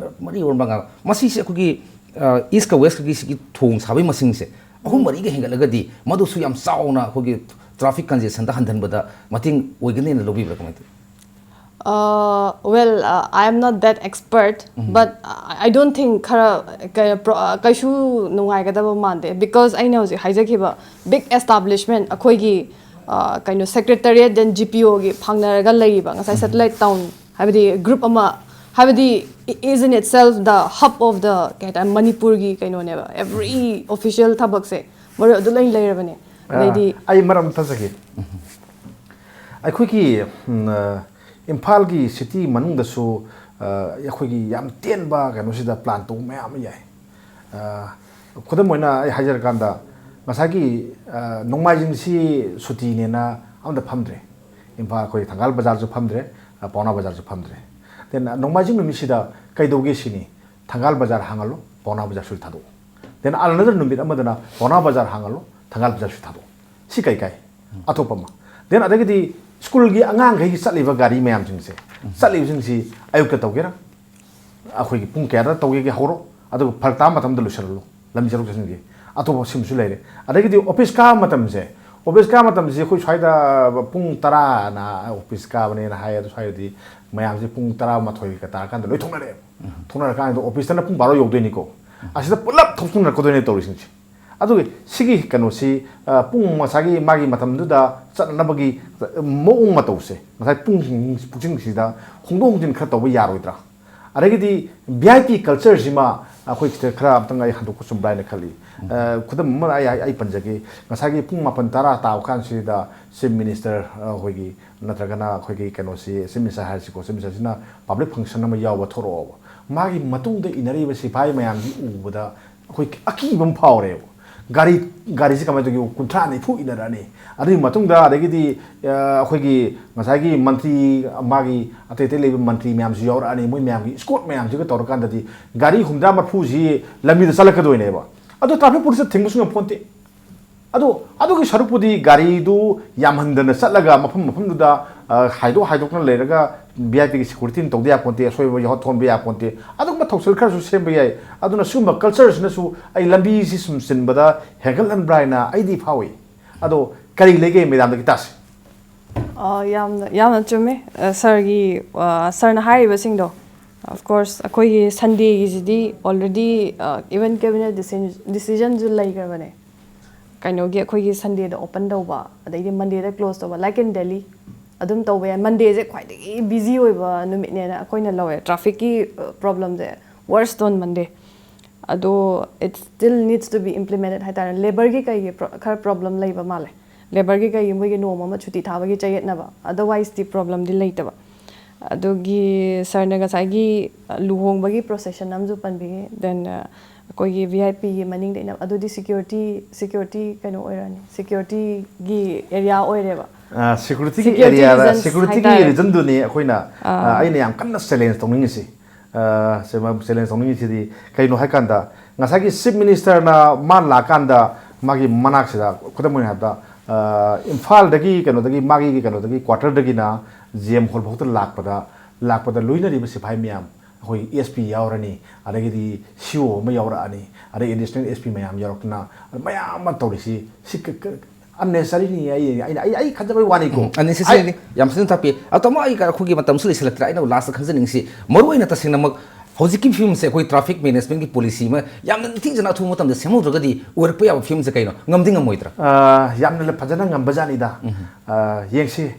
ꯃꯔꯤ ꯑꯣꯔ ꯃꯉꯥ, ꯃꯁꯤꯁꯦ ꯑꯩꯈꯣꯏꯒꯤ ꯑ, Eastꯀ Westꯀꯒꯤ ꯁꯤꯒꯤ ꯊꯣꯡ ꯁꯥꯕꯒꯤ ꯃꯁꯤꯡꯁꯦ ꯑꯍꯨꯝ ꯃꯔꯤꯒ ꯍꯦꯟꯒꯠꯂꯒꯗꯤ ꯃꯗꯨꯁꯨ ꯌꯥꯝ ꯆꯥꯎꯅ ꯑꯩꯈꯣꯏꯒꯤ traffic congestionꯗ ꯍꯟꯊꯍꯟꯕꯗ ꯃꯇꯦꯡ ꯑꯣꯏꯒꯅꯤꯅ ꯂꯧꯕꯤꯕ꯭ꯔꯥ, ꯀꯃꯥꯏꯅ ꯇꯧꯏ? Uh, well, uh, I am not that expert, but I I don't think ꯈꯔ ꯀꯩ- pro- uh, ꯀꯩꯁꯨ ꯅꯨꯡꯉꯥꯏꯒꯗꯕ ꯃꯥꯟꯗꯦ, because ꯑꯩꯅ ꯍꯧꯖꯤꯛ ꯍꯥꯏꯖꯈꯤꯕ big establishment, ꯑꯩꯈꯣꯏꯒꯤ uh, ꯀꯩꯅꯣ, Secretariat and GPOꯒꯤ ꯐꯥꯡꯅꯔꯒ ꯂꯩꯔꯤꯕ ꯉꯁꯥꯏ satellite town, ꯍꯥꯏꯕꯗꯤ group ꯑꯃ, ꯍꯥꯏꯕꯗꯤ is in itself the hub of the, ꯀꯩ ꯍꯥꯏꯇꯥꯔꯦ, ꯃꯅꯤꯄꯨꯔꯒꯤ ꯀꯩꯅꯣꯅꯦꯕ꯫ Every official ꯊꯕꯛꯁꯦ ꯃꯔꯨ ꯑꯗꯨ ꯂꯣꯏ ꯂꯩꯔꯕꯅꯦ꯫ ꯑꯗꯩꯗꯤ ꯑꯩ ꯃꯔꯝ ꯊꯝꯖꯒꯦ꯫ ꯑꯩꯈꯣꯏꯒꯤ ꯎꯝ, ꯑ, ꯏꯝꯐꯥꯜꯒꯤ city ꯃꯅꯨꯡꯗꯁꯨ ꯑ, ꯑꯩꯈꯣꯏꯒꯤ ꯌꯥꯝ ꯇꯦꯟꯕ ꯀꯩꯅꯣꯁꯤꯗ plan ꯇꯧꯕ ꯃꯌꯥꯝ ꯑꯃ ꯌꯥꯏ꯫ ꯑ, ꯈꯨꯗꯝ ꯑꯣꯏꯅ ꯑꯩ ꯍꯥꯏꯖꯔꯀꯥꯟꯗ, ꯉꯁꯥꯏꯒꯤ ꯑ, ꯅꯣꯡꯃꯥꯏꯖꯤꯡꯁꯤ ꯁꯨꯇꯤꯅꯦꯅ ꯑꯝꯇ ꯐꯝꯗ꯭ꯔꯦ꯫ ꯏꯝꯐꯥꯜ ꯑꯩꯈꯣꯏ ꯊꯪꯒꯥꯜ ꯕꯖꯥꯔꯁꯨ ꯐꯝꯗ꯭ꯔꯦ, ꯑ, ꯄꯥꯎꯅꯥ ꯕꯖꯥꯔꯁꯨ ꯐꯝꯗ꯭ꯔꯦ꯫ Then, ꯑ, ꯅꯣꯡꯃꯥꯏꯖꯤꯡ ꯅꯨꯃꯤꯠꯁꯤꯗ ꯀꯩꯗꯧꯒꯦ ꯁꯤꯅꯤ, ꯊꯪꯒꯥꯜ ꯕꯖꯥꯔ ꯍꯥꯡꯍꯜꯂꯣ, ꯄꯥꯎꯅꯥ ꯕꯖꯥꯔꯁꯨ ꯊꯥꯗꯣꯛꯑꯣ꯫ Then another ꯅꯨꯃꯤꯠ ꯑꯃꯗꯅ ꯄꯥꯎꯅꯥ ꯕꯖꯥꯔ ꯍꯥꯡꯍꯜꯂꯣ, ꯊꯪꯒꯥꯜ ꯕꯖꯥꯔꯁꯨ ꯊꯥꯗꯣꯛꯑꯣ꯫ ꯁꯤ ꯀꯩ ꯀꯥꯏ? ꯑꯇꯣꯞꯄ ꯑꯃ꯫ Then ꯑꯗꯒꯤꯗꯤ ꯁ꯭ꯀꯨꯜꯒꯤ ꯑꯉꯥꯡꯈꯩꯒꯤ ꯆꯠꯂꯤꯕ ꯒꯥꯔꯤ ꯃꯌꯥꯝꯁꯤꯡꯁꯦ, ꯆꯠꯂꯤꯕꯁꯤꯡꯁꯤ ꯑꯌꯨꯛꯇ ꯇꯧꯒꯦꯔꯥ, ꯑꯩꯈꯣꯏꯒꯤ ꯄꯨꯡ ꯀꯌꯥꯗ ꯇꯧꯒꯦꯒꯦ ꯍꯧꯔꯣ, ꯑꯗꯨꯒ ꯐꯔꯛ ꯇꯥꯕ ꯃꯇꯝꯗ ꯂꯣꯏꯁꯤꯜꯍꯜꯂꯣ, ꯂꯝꯕꯤ ꯆꯠꯊꯣꯛ ꯆꯠꯁꯤꯟꯒꯤ꯫ ꯑꯇꯣꯞꯄ ꯁꯤꯃꯁꯨ ꯂꯩꯔꯦ꯫ ꯑꯗꯒꯤꯗꯤ office ꯀꯥꯕ ꯃꯇꯝꯁꯦ, office ꯀꯥꯕ ꯃꯇꯝꯁꯤ ꯑꯩꯈꯣꯏ ꯁ꯭ꯋꯥꯏꯗ ꯄꯨꯡ ꯇꯔꯥꯅ office ꯀꯥꯕꯅꯦꯅ ꯍꯥꯏ, ꯑꯗꯨ ꯁ꯭ꯋꯥꯏꯗꯗꯤ ꯃꯌꯥꯝꯁꯦ ꯄꯨꯡ ꯇꯔꯥꯃꯥꯊꯣꯏꯒ ꯇꯥꯔꯀꯥꯟꯗ ꯂꯣꯏ ꯊꯣꯛꯅꯔꯛꯑꯦꯕ꯫ ꯊꯣꯛꯅꯔꯀꯥꯟꯗ officeꯇꯅ ꯄꯨꯡ ꯕꯥꯔꯣ ꯌꯧꯗꯣꯏꯅꯤꯀꯣ, ꯑꯁꯤꯗ ꯄꯨꯂꯞ ꯊꯣꯛꯆꯤꯟꯅꯔꯛꯀꯗꯣꯏꯅꯦ ꯇꯧꯔꯤꯁꯤꯡꯁꯦ꯫ ꯑꯗꯨꯒꯤ ꯁꯤꯒꯤ ꯀꯩꯅꯣꯁꯤ, ꯑ, ꯄꯨꯡ ꯉꯁꯥꯏꯒꯤ ꯃꯥꯒꯤ ꯃꯇꯝꯗꯨꯗ ꯆꯠꯅꯅꯕꯒꯤ ꯃꯑꯣꯡ ꯃꯇꯧꯁꯦ ꯉꯁꯥꯏ ꯄꯨꯡꯁꯤꯡ, ꯄꯨꯡꯁꯤꯡꯁꯤꯗ ꯍꯣꯡꯗꯣꯛ ꯍꯣꯡꯖꯤꯟ ꯈꯔ ꯇꯧꯕ ꯌꯥꯔꯣꯏꯗ꯭ꯔꯥ? ꯑꯗꯒꯤꯗꯤ V I P culture ꯁꯤꯃ ꯑꯩꯈꯣꯏ ꯁꯤꯗ ꯈꯔ ꯑꯝꯇꯪ ꯑꯩ ꯍꯟꯗꯣꯛꯄ ꯆꯨꯝꯕ꯭ꯔꯥ ꯍꯥꯏꯅ ꯈꯜꯂꯤ꯫ ꯑ, ꯈꯨꯗꯝ ꯑꯃ ꯑꯩ, ꯑꯩ ꯄꯟꯖꯒꯦ꯫ ꯉꯁꯥꯏꯒꯤ ꯄꯨꯡ ꯃꯥꯄꯟ ꯇꯔꯥ ꯇꯥꯕ ꯀꯥꯟꯁꯤꯗ Chief Minister, ꯑ, ꯑꯩꯈꯣꯏꯒꯤ, ꯅꯠꯇ꯭ꯔꯒꯅ ꯑꯩꯈꯣꯏꯒꯤ ꯀꯩꯅꯣꯁꯤ, Chief Minister ꯍꯥꯏꯔꯁꯤꯀꯣ, Chief Minister ꯁꯤꯅ public function ꯑꯃ ꯌꯥꯎꯕ ꯊꯣꯔꯛꯑꯣꯕ꯫ ꯃꯥꯒꯤ ꯃꯇꯨꯡꯗ ꯏꯟꯅꯔꯤꯕ ꯁꯤꯐꯥꯏ ꯃꯌꯥꯝꯁꯤ ꯎꯕꯗ ꯑꯩꯈꯣꯏ ꯑꯀꯤꯕ ꯑꯃ ꯐꯥꯎꯔꯦꯕ꯫ ꯒꯥꯔꯤ, ꯒꯥꯔꯤꯁꯤ ꯀꯃꯥꯏꯅ ꯇꯧꯒꯦ? ꯀꯨꯟꯊ꯭ꯔꯥ ꯅꯤꯐꯨ ꯏꯟꯅꯔꯛꯑꯅꯤ꯫ ꯑꯗꯨꯒꯤ ꯃꯇꯨꯡꯗ ꯑꯗꯒꯤꯗꯤ, ꯑ, ꯑꯩꯈꯣꯏꯒꯤ ꯉꯁꯥꯏꯒꯤ ꯃꯟꯇ꯭ꯔꯤ, ꯃꯥꯒꯤ ꯑꯇꯩ ꯑꯇꯩ ꯂꯩꯕ ꯃꯟꯇ꯭ꯔꯤ ꯃꯌꯥꯝꯁꯨ ꯌꯥꯎꯔꯛꯑꯅꯤ, ꯃꯣꯏ ꯃꯌꯥꯝꯒꯤ escort ꯃꯌꯥꯝꯁꯤꯒ ꯇꯧꯔꯀꯥꯟꯗꯗꯤ ꯒꯥꯔꯤ ꯍꯨꯝꯗ꯭ꯔꯥ ꯃꯔꯤꯐꯨꯁꯤ ꯂꯝꯕꯤꯗ ꯆꯠꯂꯛꯀꯗꯣꯏꯅꯦꯕ꯫ ꯑꯗꯣ traffic police ꯅ ꯊꯤꯡꯕꯁꯨ ꯉꯝꯄꯣꯟꯇꯦ꯫ ꯑꯗꯣ ꯑꯗꯨꯒꯤ ꯁꯔꯨꯛꯄꯨꯗꯤ ꯒꯥꯔꯤꯗꯨ ꯌꯥꯝꯍꯟꯗꯅ ꯆꯠꯂꯒ ꯃꯐꯝ ꯃꯐꯝꯗꯨꯗ, ꯑ, ꯍꯥꯏꯗꯣꯛ ꯍꯥꯏꯗꯣꯛꯇꯅ ꯂꯩꯔꯒ V I P ꯒꯤ security ꯅ ꯇꯧꯗ ꯌꯥꯄꯣꯟꯇꯦ, ꯑꯁꯣꯏꯕ ꯌꯥꯎꯍꯟ ꯊꯣꯛꯍꯟꯕ ꯌꯥꯄꯣꯟꯇꯦ꯫ ꯑꯗꯨꯒꯨꯝꯕ ꯊꯧꯁꯤꯜ ꯈꯔꯁꯨ ꯁꯦꯝꯕ ꯌꯥꯏ꯫ ꯑꯗꯨꯅ ꯁꯤꯒꯨꯝꯕ culture ꯁꯤꯅꯁꯨ ꯑꯩ ꯂꯝꯕꯤꯁꯤ ꯁꯨꯝ ꯆꯤꯟꯕꯗ ꯍꯦꯟꯒꯠꯍꯟꯕ꯭ꯔꯥ ꯍꯥꯏꯅ ꯑꯩꯗꯤ ꯐꯥꯎꯏ꯫ ꯑꯗꯣ ꯀꯔꯤ ꯂꯩꯒꯦ madam ꯗꯒꯤ ꯇꯥꯁꯤ? ꯑ, ꯌꯥꯝꯅ, ꯌꯥꯝꯅ ꯆꯨꯝꯃꯦ, ꯑ, sir ꯒꯤ, ꯑ, sir ꯅ ꯍꯥꯏꯔꯤꯕꯁꯤꯡꯗꯣ꯫ Of course, ꯑꯩꯈꯣꯏꯒꯤ Sunday ꯒꯤꯁꯤꯗꯤ already, ꯑ, even cabinet decision, decision ꯁꯨ ꯂꯩꯈ꯭ꯔꯕꯅꯦ꯫ ꯀꯩꯅꯣꯒꯤ ꯑꯩꯈꯣꯏꯒꯤ Sunday ꯗ open ꯇꯧꯕ, ꯑꯗꯩꯗꯤ Monday ꯗ close ꯇꯧꯕ, like in Delhi ꯑꯗꯨꯝ ꯇꯧꯕ ꯌꯥꯏ꯫ Monday ꯁꯦ ꯈ꯭ꯋꯥꯏꯗꯒꯤ busy ꯑꯣꯏꯕ ꯅꯨꯃꯤꯠꯅꯦꯅ ꯑꯩꯈꯣꯏꯅ ꯂꯧꯋꯦ꯫ Traffic ꯀꯤ, ꯑ, problem say worst on Monday꯫ ꯑꯗꯣ it still needs to be implemented ꯍꯥꯏꯇꯥꯔꯦ꯫ Labour ꯒꯤ ꯀꯩꯒꯤ pro-, ꯈꯔ problem ꯂꯩꯕ ꯃꯥꯜꯂꯦ꯫ Labour ꯒꯤ ꯀꯩꯒꯤ ꯃꯣꯏꯒꯤ ꯅꯣꯡꯃ ꯑꯃ ꯁꯨꯇꯤ ꯊꯥꯕꯒꯤ ꯆꯌꯦꯠꯅꯕ, otherwise ꯇꯤ problem ꯗꯤ ꯂꯩꯇꯕ꯫ ꯑꯗꯨꯒꯤ sir ꯅ ꯉꯁꯥꯏꯒꯤ ꯂꯨꯍꯣꯡꯕꯒꯤ procession ꯑꯃꯁꯨ ꯄꯟꯕꯤꯈꯤ, then, ꯑ, ꯑꯩꯈꯣꯏꯒꯤ V I P ꯒꯤ ꯃꯅꯤꯡꯗ ꯏꯟꯅ-, ꯑꯗꯨꯗꯤ security, security ꯀꯩꯅꯣ ꯑꯣꯏꯔꯅꯤ, security ꯒꯤ area ꯑꯣꯏꯔꯦꯕ꯫ ꯑ, security ꯒꯤ Security area ꯗ, reasons security ꯒꯤ ꯍꯥꯏꯇꯥꯔꯦ꯫ Reason ꯗꯨꯅꯤ ꯑꯩꯈꯣꯏꯅ, ꯑ, ꯑꯥ꯫ ꯑꯩꯅ ꯌꯥꯝ ꯀꯟꯅ challenge ꯇꯧꯅꯤꯡꯉꯤꯁꯤ꯫ ꯑ, ꯁꯦ-, ꯃ-, challenge ꯇꯧꯅꯤꯡꯉꯤꯁꯤꯗꯤ ꯀꯩꯅꯣ ꯍꯥꯏ ꯀꯥꯟꯗ, ꯉꯁꯥꯏꯒꯤ Chief Minister ꯅ ꯃꯥ ꯂꯥꯛꯀꯥꯟꯗ ꯃꯥꯒꯤ ꯃꯅꯥꯛꯁꯤꯗ, ꯈꯨꯗꯝ ꯑꯣꯏꯅ ꯍꯥꯏꯔꯕꯗ, ꯑ, ꯏꯝꯐꯥꯜꯗꯒꯤ ꯀꯩꯅꯣꯗꯒꯤ, ꯃꯥꯒꯤ ꯀꯩꯅꯣꯗꯒꯤ, quarter ꯗꯒꯤꯅ G M Hall ꯐꯥꯎꯗ ꯂꯥꯛꯄꯗ, ꯂꯥꯛꯄꯗ ꯂꯣꯏꯅꯔꯤꯕ ꯁꯤꯐꯥꯏ ꯃꯌꯥꯝ, ꯑꯩꯈꯣꯏ S P ꯌꯥꯎꯔꯅꯤ, ꯑꯗꯒꯤꯗꯤ C O ꯑꯃ ꯌꯥꯎꯔꯛꯑꯅꯤ, ꯑꯗꯩ additional S P ꯃꯌꯥꯝ ꯌꯥꯎꯔꯛꯇꯅ ꯃꯌꯥꯝ ꯑꯃ ꯇꯧꯔꯤꯁꯤ, ꯁꯤ ꯀ-, ꯀ-, unnecessary ꯅꯤ꯫ ꯑꯩ, ꯑꯩꯅ, ꯑꯩ, ꯑꯩ ꯈꯟꯖꯕꯩ ꯋꯥꯅꯤꯀꯣ꯫ ꯎꯝ, unnecessary ꯅꯤ꯫ ꯑꯩ ꯌꯥꯝ ꯐꯖꯅ ꯇꯥꯛꯄꯤ꯫ ꯑꯗꯣ ꯇꯥꯃꯣ, ꯑꯩ, ꯑꯩꯈꯣꯏꯒꯤ ꯃꯇꯝꯁꯨ ꯂꯩꯁꯤꯜꯂꯛꯇ꯭ꯔꯦ꯫ ꯑꯩꯅ last ꯇ ꯈꯟꯖꯅꯤꯡꯉꯤꯁꯤ, ꯃꯔꯨ ꯑꯣꯏꯅ ꯇꯁꯦꯡꯅꯃꯛ ꯍꯧꯖꯤꯛꯀꯤ ꯐꯤꯕꯝꯁꯦ ꯑꯩꯈꯣꯏ ꯇ꯭ꯔꯥꯐꯤꯛ ꯃꯦꯅꯦꯖꯃꯦꯟꯒꯤ ꯄꯣꯂꯤꯁꯤ ꯑꯃ ꯌꯥꯝꯅ ꯅꯤꯡꯊꯤꯖꯅ ꯑꯊꯨꯕ ꯃꯇꯝꯗ ꯁꯦꯝꯍꯧꯗ꯭ꯔꯒꯗꯤ ꯑꯣꯏꯔꯛꯄ ꯌꯥꯕ ꯐꯤꯕꯝꯁꯦ ꯀꯩꯅꯣ? ꯉꯝꯗꯤ ꯉꯝꯃꯣꯏꯗ꯭ꯔꯥ? ꯑ, ꯌꯥꯝꯅ ꯐꯖꯅ ꯉꯝꯕꯖꯥꯠꯅꯤꯗ꯫ ꯑ, ꯌꯦꯡꯁꯤ,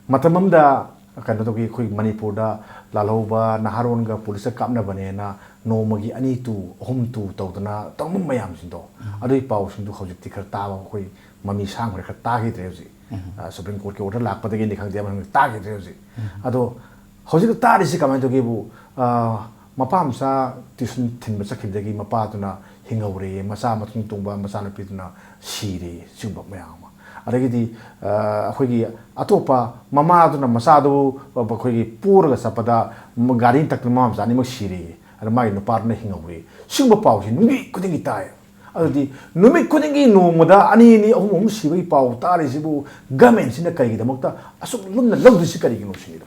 ꯃꯇꯝ ꯑꯃꯗ ꯀꯩꯅꯣ ꯇꯧꯈꯤ, ꯑꯩꯈꯣꯏ ꯃꯅꯤꯄꯨꯔꯗ ꯂꯥꯜꯍꯧꯕ ꯅꯍꯥꯔꯣꯟꯒ ꯄꯨꯂꯤꯁꯇ ꯀꯥꯞꯅꯕꯅꯦꯅ ꯅꯣꯡꯃꯒꯤ ꯑꯅꯤ ꯇꯨ, ꯑꯍꯨꯝ ꯇꯨ ꯇꯧꯗꯅ ꯇꯧꯔꯝꯕ ꯃꯌꯥꯝꯁꯤꯡꯗꯣ, ꯑꯗꯨꯒꯤ ꯄꯥꯎꯁꯤꯡꯗꯣ ꯍꯧꯖꯤꯛꯇꯤ ꯈꯔ ꯇꯥꯕ ꯑꯩꯈꯣꯏ ꯃꯃꯤ ꯁꯥꯡꯈ꯭ꯔꯦ, ꯈꯔ ꯇꯥꯈꯤꯗ꯭ꯔꯦ ꯍꯧꯖꯤꯛ꯫ ꯑ, ꯁꯨꯄ꯭ꯔꯤꯝ ꯀꯣꯔꯠꯀꯤ ꯑꯣꯔꯗꯔ ꯂꯥꯛꯄꯗꯒꯤꯅꯤ ꯈꯪꯗꯦ, ꯑꯃ ꯈꯪꯗꯦ, ꯇꯥꯈꯤꯗ꯭ꯔꯦ ꯍꯧꯖꯤꯛ꯫ ꯑꯗꯣ ꯍꯧꯖꯤꯛ ꯇꯥꯔꯤꯁꯤ ꯀꯃꯥꯏꯅ ꯇꯧꯒꯦꯕꯨ, ꯑ, ꯃꯄꯥ ꯃꯆꯥ ꯇ꯭ꯌꯨꯁꯟ ꯊꯤꯟꯕ ꯆꯠꯈꯤꯕꯗꯒꯤ ꯃꯄꯥꯗꯨꯅ ꯍꯤꯡꯍꯧꯔꯦ, ꯃꯆꯥ ꯃꯊꯨꯟ ꯇꯣꯡꯕ ꯃꯆꯥꯅꯨꯄꯤꯗꯨꯅ ꯁꯤꯔꯦ, ꯁꯤꯒꯨꯝꯕ ꯃꯌꯥꯝ ꯑꯃ꯫ ꯑꯗꯒꯤꯗꯤ, ꯑ, ꯑꯩꯈꯣꯏꯒꯤ ꯑꯇꯣꯞꯄ ꯃꯃꯥꯗꯨꯅ ꯃꯆꯥꯗꯨ ꯑꯩꯈꯣꯏꯒꯤ ꯄꯨꯔꯒ ꯆꯠꯄꯗ ꯒꯥꯔꯤ ꯇꯛꯇꯅ ꯃꯃꯥ ꯃꯆꯥ ꯑꯅꯤꯃꯛ ꯁꯤꯔꯦ, ꯑꯗ ꯃꯥꯒꯤ ꯅꯨꯄꯥꯗꯨꯅ ꯍꯤꯡꯍꯧꯔꯦ, ꯁꯤꯒꯨꯝꯕ ꯄꯥꯎꯁꯤ ꯅꯨꯃꯤꯠ ꯈꯨꯗꯤꯡꯒꯤ ꯇꯥꯏ꯫ ꯑꯗꯨꯗꯤ ꯅꯨꯃꯤꯠ ꯈꯨꯗꯤꯡꯒꯤ ꯅꯣꯡꯃꯗ ꯑꯅꯤ ꯑꯅꯤ, ꯑꯍꯨꯝ ꯑꯍꯨꯝ ꯁꯤꯕꯒꯤ ꯄꯥꯎ ꯇꯥꯔꯤꯁꯤꯕꯨ ꯒꯃꯦꯟꯁꯤꯅ ꯀꯔꯤꯒꯤꯗꯃꯛꯇ ꯑꯁꯨꯛ ꯂꯨꯝꯅ ꯂꯧꯗꯣꯏꯁꯤ ꯀꯔꯤꯒꯤꯅꯣ ꯁꯤꯅꯤꯗ꯫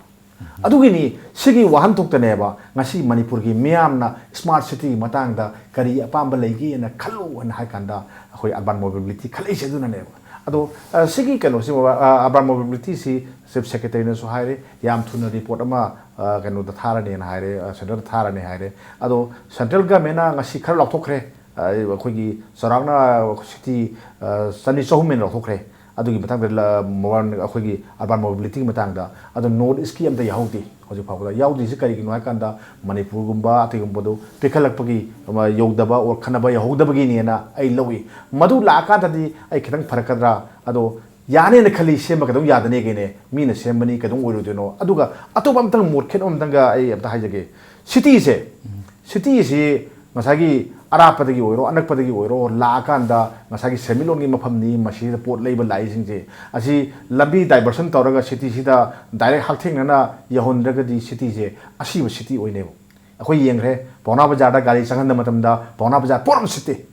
ꯑꯗꯨꯒꯤꯅꯤ ꯁꯤꯒꯤ ꯋꯥꯍꯟꯊꯣꯛꯇꯅꯦꯕ ꯉꯁꯤ ꯃꯅꯤꯄꯨꯔꯒꯤ ꯃꯤꯌꯥꯝꯅ ꯁ꯭ꯃꯥꯔꯠ ꯁꯤꯇꯤꯒꯤ ꯃꯇꯥꯡꯗ ꯀꯔꯤ ꯑꯄꯥꯝꯕ ꯂꯩꯒꯦꯅ ꯈꯜꯂꯨ ꯍꯥꯏꯅ ꯍꯥꯏ ꯀꯥꯟꯗ ꯑꯩꯈꯣꯏ ꯑꯔꯕꯥꯟ ꯃꯣꯕꯤꯂꯤꯇꯤ ꯈꯜꯂꯛꯏꯁꯦ ꯑꯗꯨꯅꯅꯦꯕ꯫ ꯑꯗꯣ, ꯑ, ꯁꯤꯒꯤ ꯀꯩꯅꯣꯁꯤ, ꯑ, ꯑꯔꯕꯥꯟ ꯃꯣꯕꯤꯂꯤꯇꯤꯁꯤ ꯆꯤꯐ ꯁꯦꯀ꯭ꯔꯦꯇꯔꯤꯅꯁꯨ ꯍꯥꯏꯔꯦ, ꯌꯥꯝ ꯊꯨꯅ ꯔꯤꯄꯣꯔꯠ ꯑꯃ, ꯑ, ꯀꯩꯅꯣꯗ ꯊꯥꯔꯅꯦꯅ ꯍꯥꯏꯔꯦ, ꯑ, ꯁꯦꯟꯇꯔꯗ ꯊꯥꯔꯅꯤ ꯍꯥꯏꯔꯦ꯫ ꯑꯗꯣ ꯁꯦꯟꯇ꯭ꯔꯦꯜ ꯒꯃꯦꯟꯅ ꯉꯁꯤ ꯈꯔ ꯂꯥꯎꯊꯣꯛꯈ꯭ꯔꯦ, ꯑ, ꯑꯩꯈꯣꯏꯒꯤ ꯆꯥꯎꯔꯥꯛꯅ ꯁꯤꯇꯤ, ꯑ, ꯆꯅꯤ ꯆꯍꯨꯝ ꯍꯦꯟꯅ ꯂꯧꯊꯣꯛꯈ꯭ꯔꯦ꯫ ꯑꯗꯨꯒꯤ ꯃꯇꯥꯡꯗ ꯂ-, ꯃꯣꯕꯥꯏꯜ, ꯑꯩꯈꯣꯏꯒꯤ ꯑꯔꯕꯥꯟ ꯃꯣꯕꯤꯂꯤꯇꯤꯒꯤ ꯃꯇꯥꯡꯗ꯫ ꯑꯗꯣ ꯅꯣꯔꯠ ꯏꯁꯀꯤ ꯑꯝꯇ ꯌꯥꯎꯍꯧꯗꯦ ꯍꯧꯖꯤꯛ ꯐꯥꯎꯕꯗ꯫ ꯌꯥꯎꯗ꯭ꯔꯤꯁꯤ ꯀꯔꯤꯒꯤꯅꯣ ꯍꯥꯏ ꯀꯥꯟꯗ ꯃꯅꯤꯄꯨꯔꯒꯨꯝꯕ ꯑꯇꯩꯒꯨꯝꯕꯗꯨ ꯄꯤꯈꯠꯂꯛꯄꯒꯤ, ꯑꯃ, ꯌꯧꯗꯕ ꯑꯣꯔ ꯈꯟꯅꯕ ꯌꯧꯍꯧꯗꯕꯒꯤꯅꯦꯅ ꯑꯩ ꯂꯧꯏ꯫ ꯃꯗꯨ ꯂꯥꯛꯑꯀꯥꯟꯗꯗꯤ ꯑꯩ ꯈꯤꯇꯪ ꯐꯔꯛꯀꯗ꯭ꯔꯥ? ꯑꯗꯣ ꯌꯥꯅꯦꯅ ꯈꯜꯂꯤ, ꯁꯦꯝꯕ ꯀꯩꯗꯧ ꯌꯥꯗꯅꯦꯒꯦꯅꯦ? ꯃꯤꯅ ꯁꯦꯝꯕꯅꯤ, ꯀꯩꯗꯧ ꯑꯣꯏꯔꯣꯏꯗꯣꯏꯅꯣ? ꯑꯗꯨꯒ ꯑꯇꯣꯞꯄ ꯑꯝꯇꯪ ꯃꯣꯠꯈꯦꯠ ꯑꯃꯇꯪꯒ ꯑꯩ ꯑꯝꯇ ꯍꯥꯏꯖꯒꯦ꯫ ꯁꯤꯇꯤꯁꯦ, ꯁꯤꯇꯤꯁꯤ ꯉꯁꯥꯏꯒꯤ ꯑꯔꯥꯞꯄꯗꯒꯤ ꯑꯣꯏꯔꯣ, ꯑꯅꯛꯄꯗꯒꯤ ꯑꯣꯏꯔꯣ, ꯂꯥꯛꯑꯀꯥꯟꯗ ꯉꯁꯥꯏꯒꯤ ꯁꯦꯟꯃꯤꯠꯂꯣꯟꯒꯤ ꯃꯐꯝꯅꯤ, ꯃꯁꯤꯗ ꯄꯣꯠ ꯂꯩꯕ ꯂꯥꯛꯏꯁꯤꯡꯁꯦ, ꯑꯁꯤ ꯂꯝꯕꯤ ꯗꯥꯏꯚꯔꯁꯟ ꯇꯧꯔꯒ ꯁꯤꯇꯤꯁꯤꯗ ꯗꯥꯏꯔꯦꯛ ꯍꯛꯊꯦꯡꯅꯅ ꯌꯧꯍꯟꯗ꯭ꯔꯒꯗꯤ ꯁꯤꯇꯤꯁꯦ ꯑꯁꯤꯕ ꯁꯤꯇꯤ ꯑꯣꯏꯅꯦꯕ꯫ ꯑꯩꯈꯣꯏ ꯌꯦꯡꯈ꯭ꯔꯦ, ꯄꯥꯎꯅꯥ ꯕꯖꯥꯔꯗ ꯒꯥꯔꯤ ꯆꯪꯍꯟꯕ ꯃꯇꯝꯗ ꯄꯥꯎꯅꯥ ꯕꯖꯥꯔ ꯄꯣꯔꯝ ꯁꯤꯠꯇꯦ,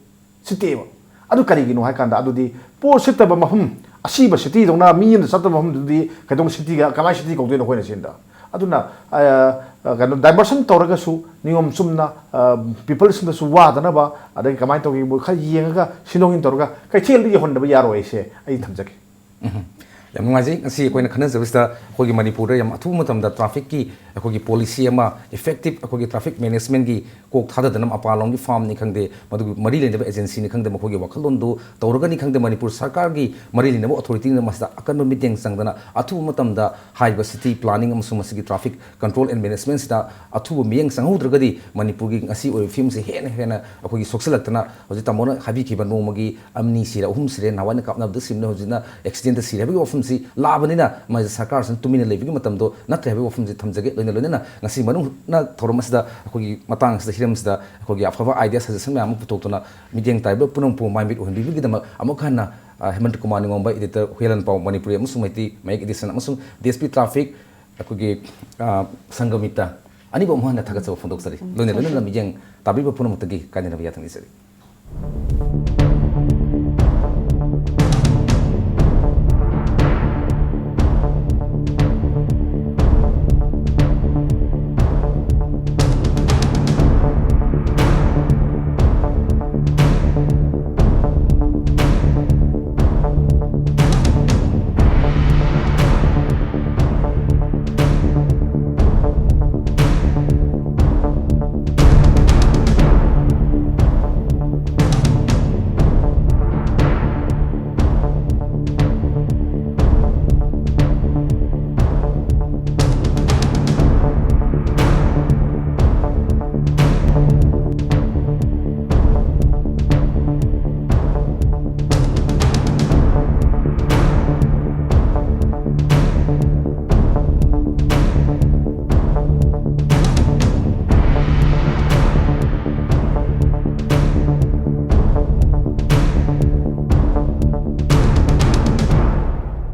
ꯁꯤꯠꯇꯦꯕ꯫ ꯑꯗꯨ ꯀꯔꯤꯒꯤꯅꯣ ꯍꯥꯏ ꯀꯥꯟꯗ, ꯑꯗꯨꯗꯤ ꯄꯣꯠ ꯁꯤꯠꯇꯕ ꯃꯐꯝ, ꯑꯁꯤꯕ ꯁꯤꯇꯤꯗꯧꯅ ꯃꯤ ꯑꯃꯗ ꯆꯠꯇꯕ ꯃꯐꯝꯗꯨꯗꯤ ꯀꯩꯗꯧ ꯁꯤꯇꯤꯒ, ꯀꯃꯥꯏꯅ ꯁꯤꯇꯤ ꯀꯧꯗꯣꯏꯅꯣ ꯑꯩꯈꯣꯏꯅ ꯁꯤꯗ? ꯑꯗꯨꯅ, ꯑ, ꯀꯩꯅꯣ, ꯗꯥꯏꯚꯔꯁꯟ ꯇꯧꯔꯒꯁꯨ ꯅꯤꯌꯣꯝ ꯆꯨꯝꯅ, ꯑ, ꯄꯤꯄꯜꯁꯤꯡꯗꯁꯨ ꯋꯥꯗꯅꯕ, ꯑꯗꯒꯤ ꯀꯃꯥꯏꯅ ꯇꯧꯒꯦꯕꯨ ꯈꯔ ꯌꯦꯡꯉꯒ ꯁꯤꯟꯗꯣꯛ ꯁꯤꯟ ꯇꯧꯔꯒ ꯀꯩꯊꯦꯜꯗ ꯌꯧꯍꯟꯗꯕ ꯌꯥꯔꯣꯏ ꯍꯥꯏꯁꯦ ꯑꯩ ꯊꯝꯖꯒꯦ꯫ ꯎꯝ꯫ ꯌꯥꯝ ꯅꯨꯡꯉꯥꯏꯖꯩ꯫ ꯉꯁꯤ ꯑꯩꯈꯣꯏꯅ ꯈꯟꯅꯖꯕꯁꯤꯗ ꯑꯩꯈꯣꯏꯒꯤ ꯃꯅꯤꯄꯨꯔꯗ ꯌꯥꯝ ꯑꯊꯨꯕ ꯃꯇꯝꯗ trafficꯀꯤ ꯑꯩꯈꯣꯏꯒꯤ policy ꯑꯃ, effective ꯑꯩꯈꯣꯏꯒꯤ traffic managementꯀꯤ ꯀꯣꯛ ꯊꯥꯗꯗꯅ ꯃꯄꯥꯟꯂꯣꯝꯒꯤ firmꯅꯤ ꯈꯪꯗꯦ, ꯃꯗꯨꯒꯤ ꯃꯔꯤ ꯂꯩꯅꯕ agencyꯅꯤ ꯈꯪꯗꯦ, ꯃꯈꯣꯏꯒꯤ ꯋꯥꯈꯜꯂꯣꯟꯗꯨ ꯇꯧꯔꯒꯅꯤ ꯈꯪꯗꯦ, ꯃꯅꯤꯄꯨꯔ ꯁꯔꯀꯥꯔꯒꯤ ꯃꯔꯤ ꯂꯩꯅꯕ authorityꯅ ꯃꯁꯤꯗ ꯑꯀꯟꯕ ꯃꯤꯠꯌꯦꯡ ꯆꯪꯗꯅ ꯑꯊꯨꯕ ꯃꯇꯝꯗ ꯍꯥꯏꯔꯤꯕ city planning ꯑꯃꯁꯨꯡ ꯃꯁꯤꯒꯤ traffic control and managementꯁꯤꯗ ꯑꯊꯨꯕ ꯃꯤꯠꯌꯦꯡ ꯆꯪꯍꯧꯗ꯭ꯔꯒꯗꯤ ꯃꯅꯤꯄꯨꯔꯒꯤ ꯉꯁꯤ ꯑꯣꯏꯔꯤꯕ ꯐꯤꯕꯝꯁꯤ ꯍꯦꯟꯅ ꯍꯦꯟꯅ ꯑꯩꯈꯣꯏꯒꯤ ꯁꯣꯛꯆꯜꯂꯛꯇꯅ, ꯍꯧꯖꯤꯛ ꯇꯥꯃꯣꯅ ꯍꯥꯏꯕꯤꯈꯤꯕ ꯅꯣꯡꯃꯒꯤ ꯑꯃꯅꯤ ꯁꯤꯔꯦ, ꯑꯍꯨꯝ ꯁꯤꯔꯦ, ꯅꯍꯥꯟꯋꯥꯏꯅ ꯀꯥꯞꯅꯕꯗ ꯁꯤꯕꯅ ꯍꯧꯖꯤꯛꯅ accidentꯇ ꯁꯤꯔꯦ ꯍꯥꯏꯕꯒꯤ ꯋꯥꯐꯝꯁꯤ ꯂꯥꯛꯑꯕꯅꯤꯅ, ꯃꯁꯤ ꯁꯔꯀꯥꯔꯁꯤꯅ ꯇꯨꯃꯤꯟꯅ ꯂꯩꯕꯒꯤ ꯃꯇꯝꯗꯣ ꯅꯠꯇ꯭ꯔꯦ ꯍꯥꯏꯕꯒꯤ ꯋꯥꯐꯝꯁꯤ ꯊꯝꯖꯒꯦ꯫ ꯂꯣꯏꯅ ꯂꯣꯏꯅꯅ ꯉꯁꯤ ꯃꯅꯨꯡ ꯍꯨꯠꯅ ꯊꯧꯔꯝ ꯑꯁꯤꯗ, ꯑꯩꯈꯣꯏꯒꯤ ꯃꯇꯥꯡ ꯑꯁꯤꯗ, ꯍꯤꯔꯝ ꯑꯁꯤꯗ ꯑꯩꯈꯣꯏꯒꯤ ꯑꯐꯕ idea suggestion ꯃꯌꯥꯝ ꯑꯃ ꯄꯨꯊꯣꯛꯇꯨꯅ ꯃꯤꯠꯌꯦꯡ ꯇꯥꯔꯤꯕ ꯄꯨꯝꯅꯃꯛꯄꯨ ꯃꯥꯏ ꯃꯤꯠ ꯑꯣꯏꯍꯟꯕꯤꯕꯒꯤꯗꯃꯛ ꯑꯃꯨꯛ ꯍꯟꯅ, ꯑ, ꯍꯦꯃꯟꯇ ꯀꯨꯃꯥꯔ ꯅꯤꯉꯣꯝꯕ, editor ꯍꯨꯏꯌꯥꯂꯟꯄꯥꯎ ꯃꯅꯤꯄꯨꯔꯤ ꯑꯃꯁꯨꯡ ꯃꯩꯇꯩ ꯃꯌꯦꯛ edition ꯑꯃꯁꯨꯡ DSP traffic ꯑꯩꯈꯣꯏꯒꯤ, ꯑ, ꯁꯪꯒꯃꯤꯇ ꯑꯅꯤꯕꯨ ꯑꯃꯨꯛ ꯍꯟꯅ ꯊꯥꯒꯠꯆꯕ ꯐꯣꯡꯗꯣꯛꯆꯔꯤ꯫ ꯎꯝ, ꯂꯣꯏꯅ ꯂꯣꯏꯅꯅ ꯊꯥꯒꯠꯆꯔꯤ꯫ ꯃꯤꯠꯌꯦꯡ ꯇꯥꯕꯤꯕ ꯄꯨꯝꯅꯃꯛꯇꯒꯤ ꯀꯥꯏꯅꯅꯕ ꯌꯥꯊꯪ ꯅꯤꯖꯔꯤ꯫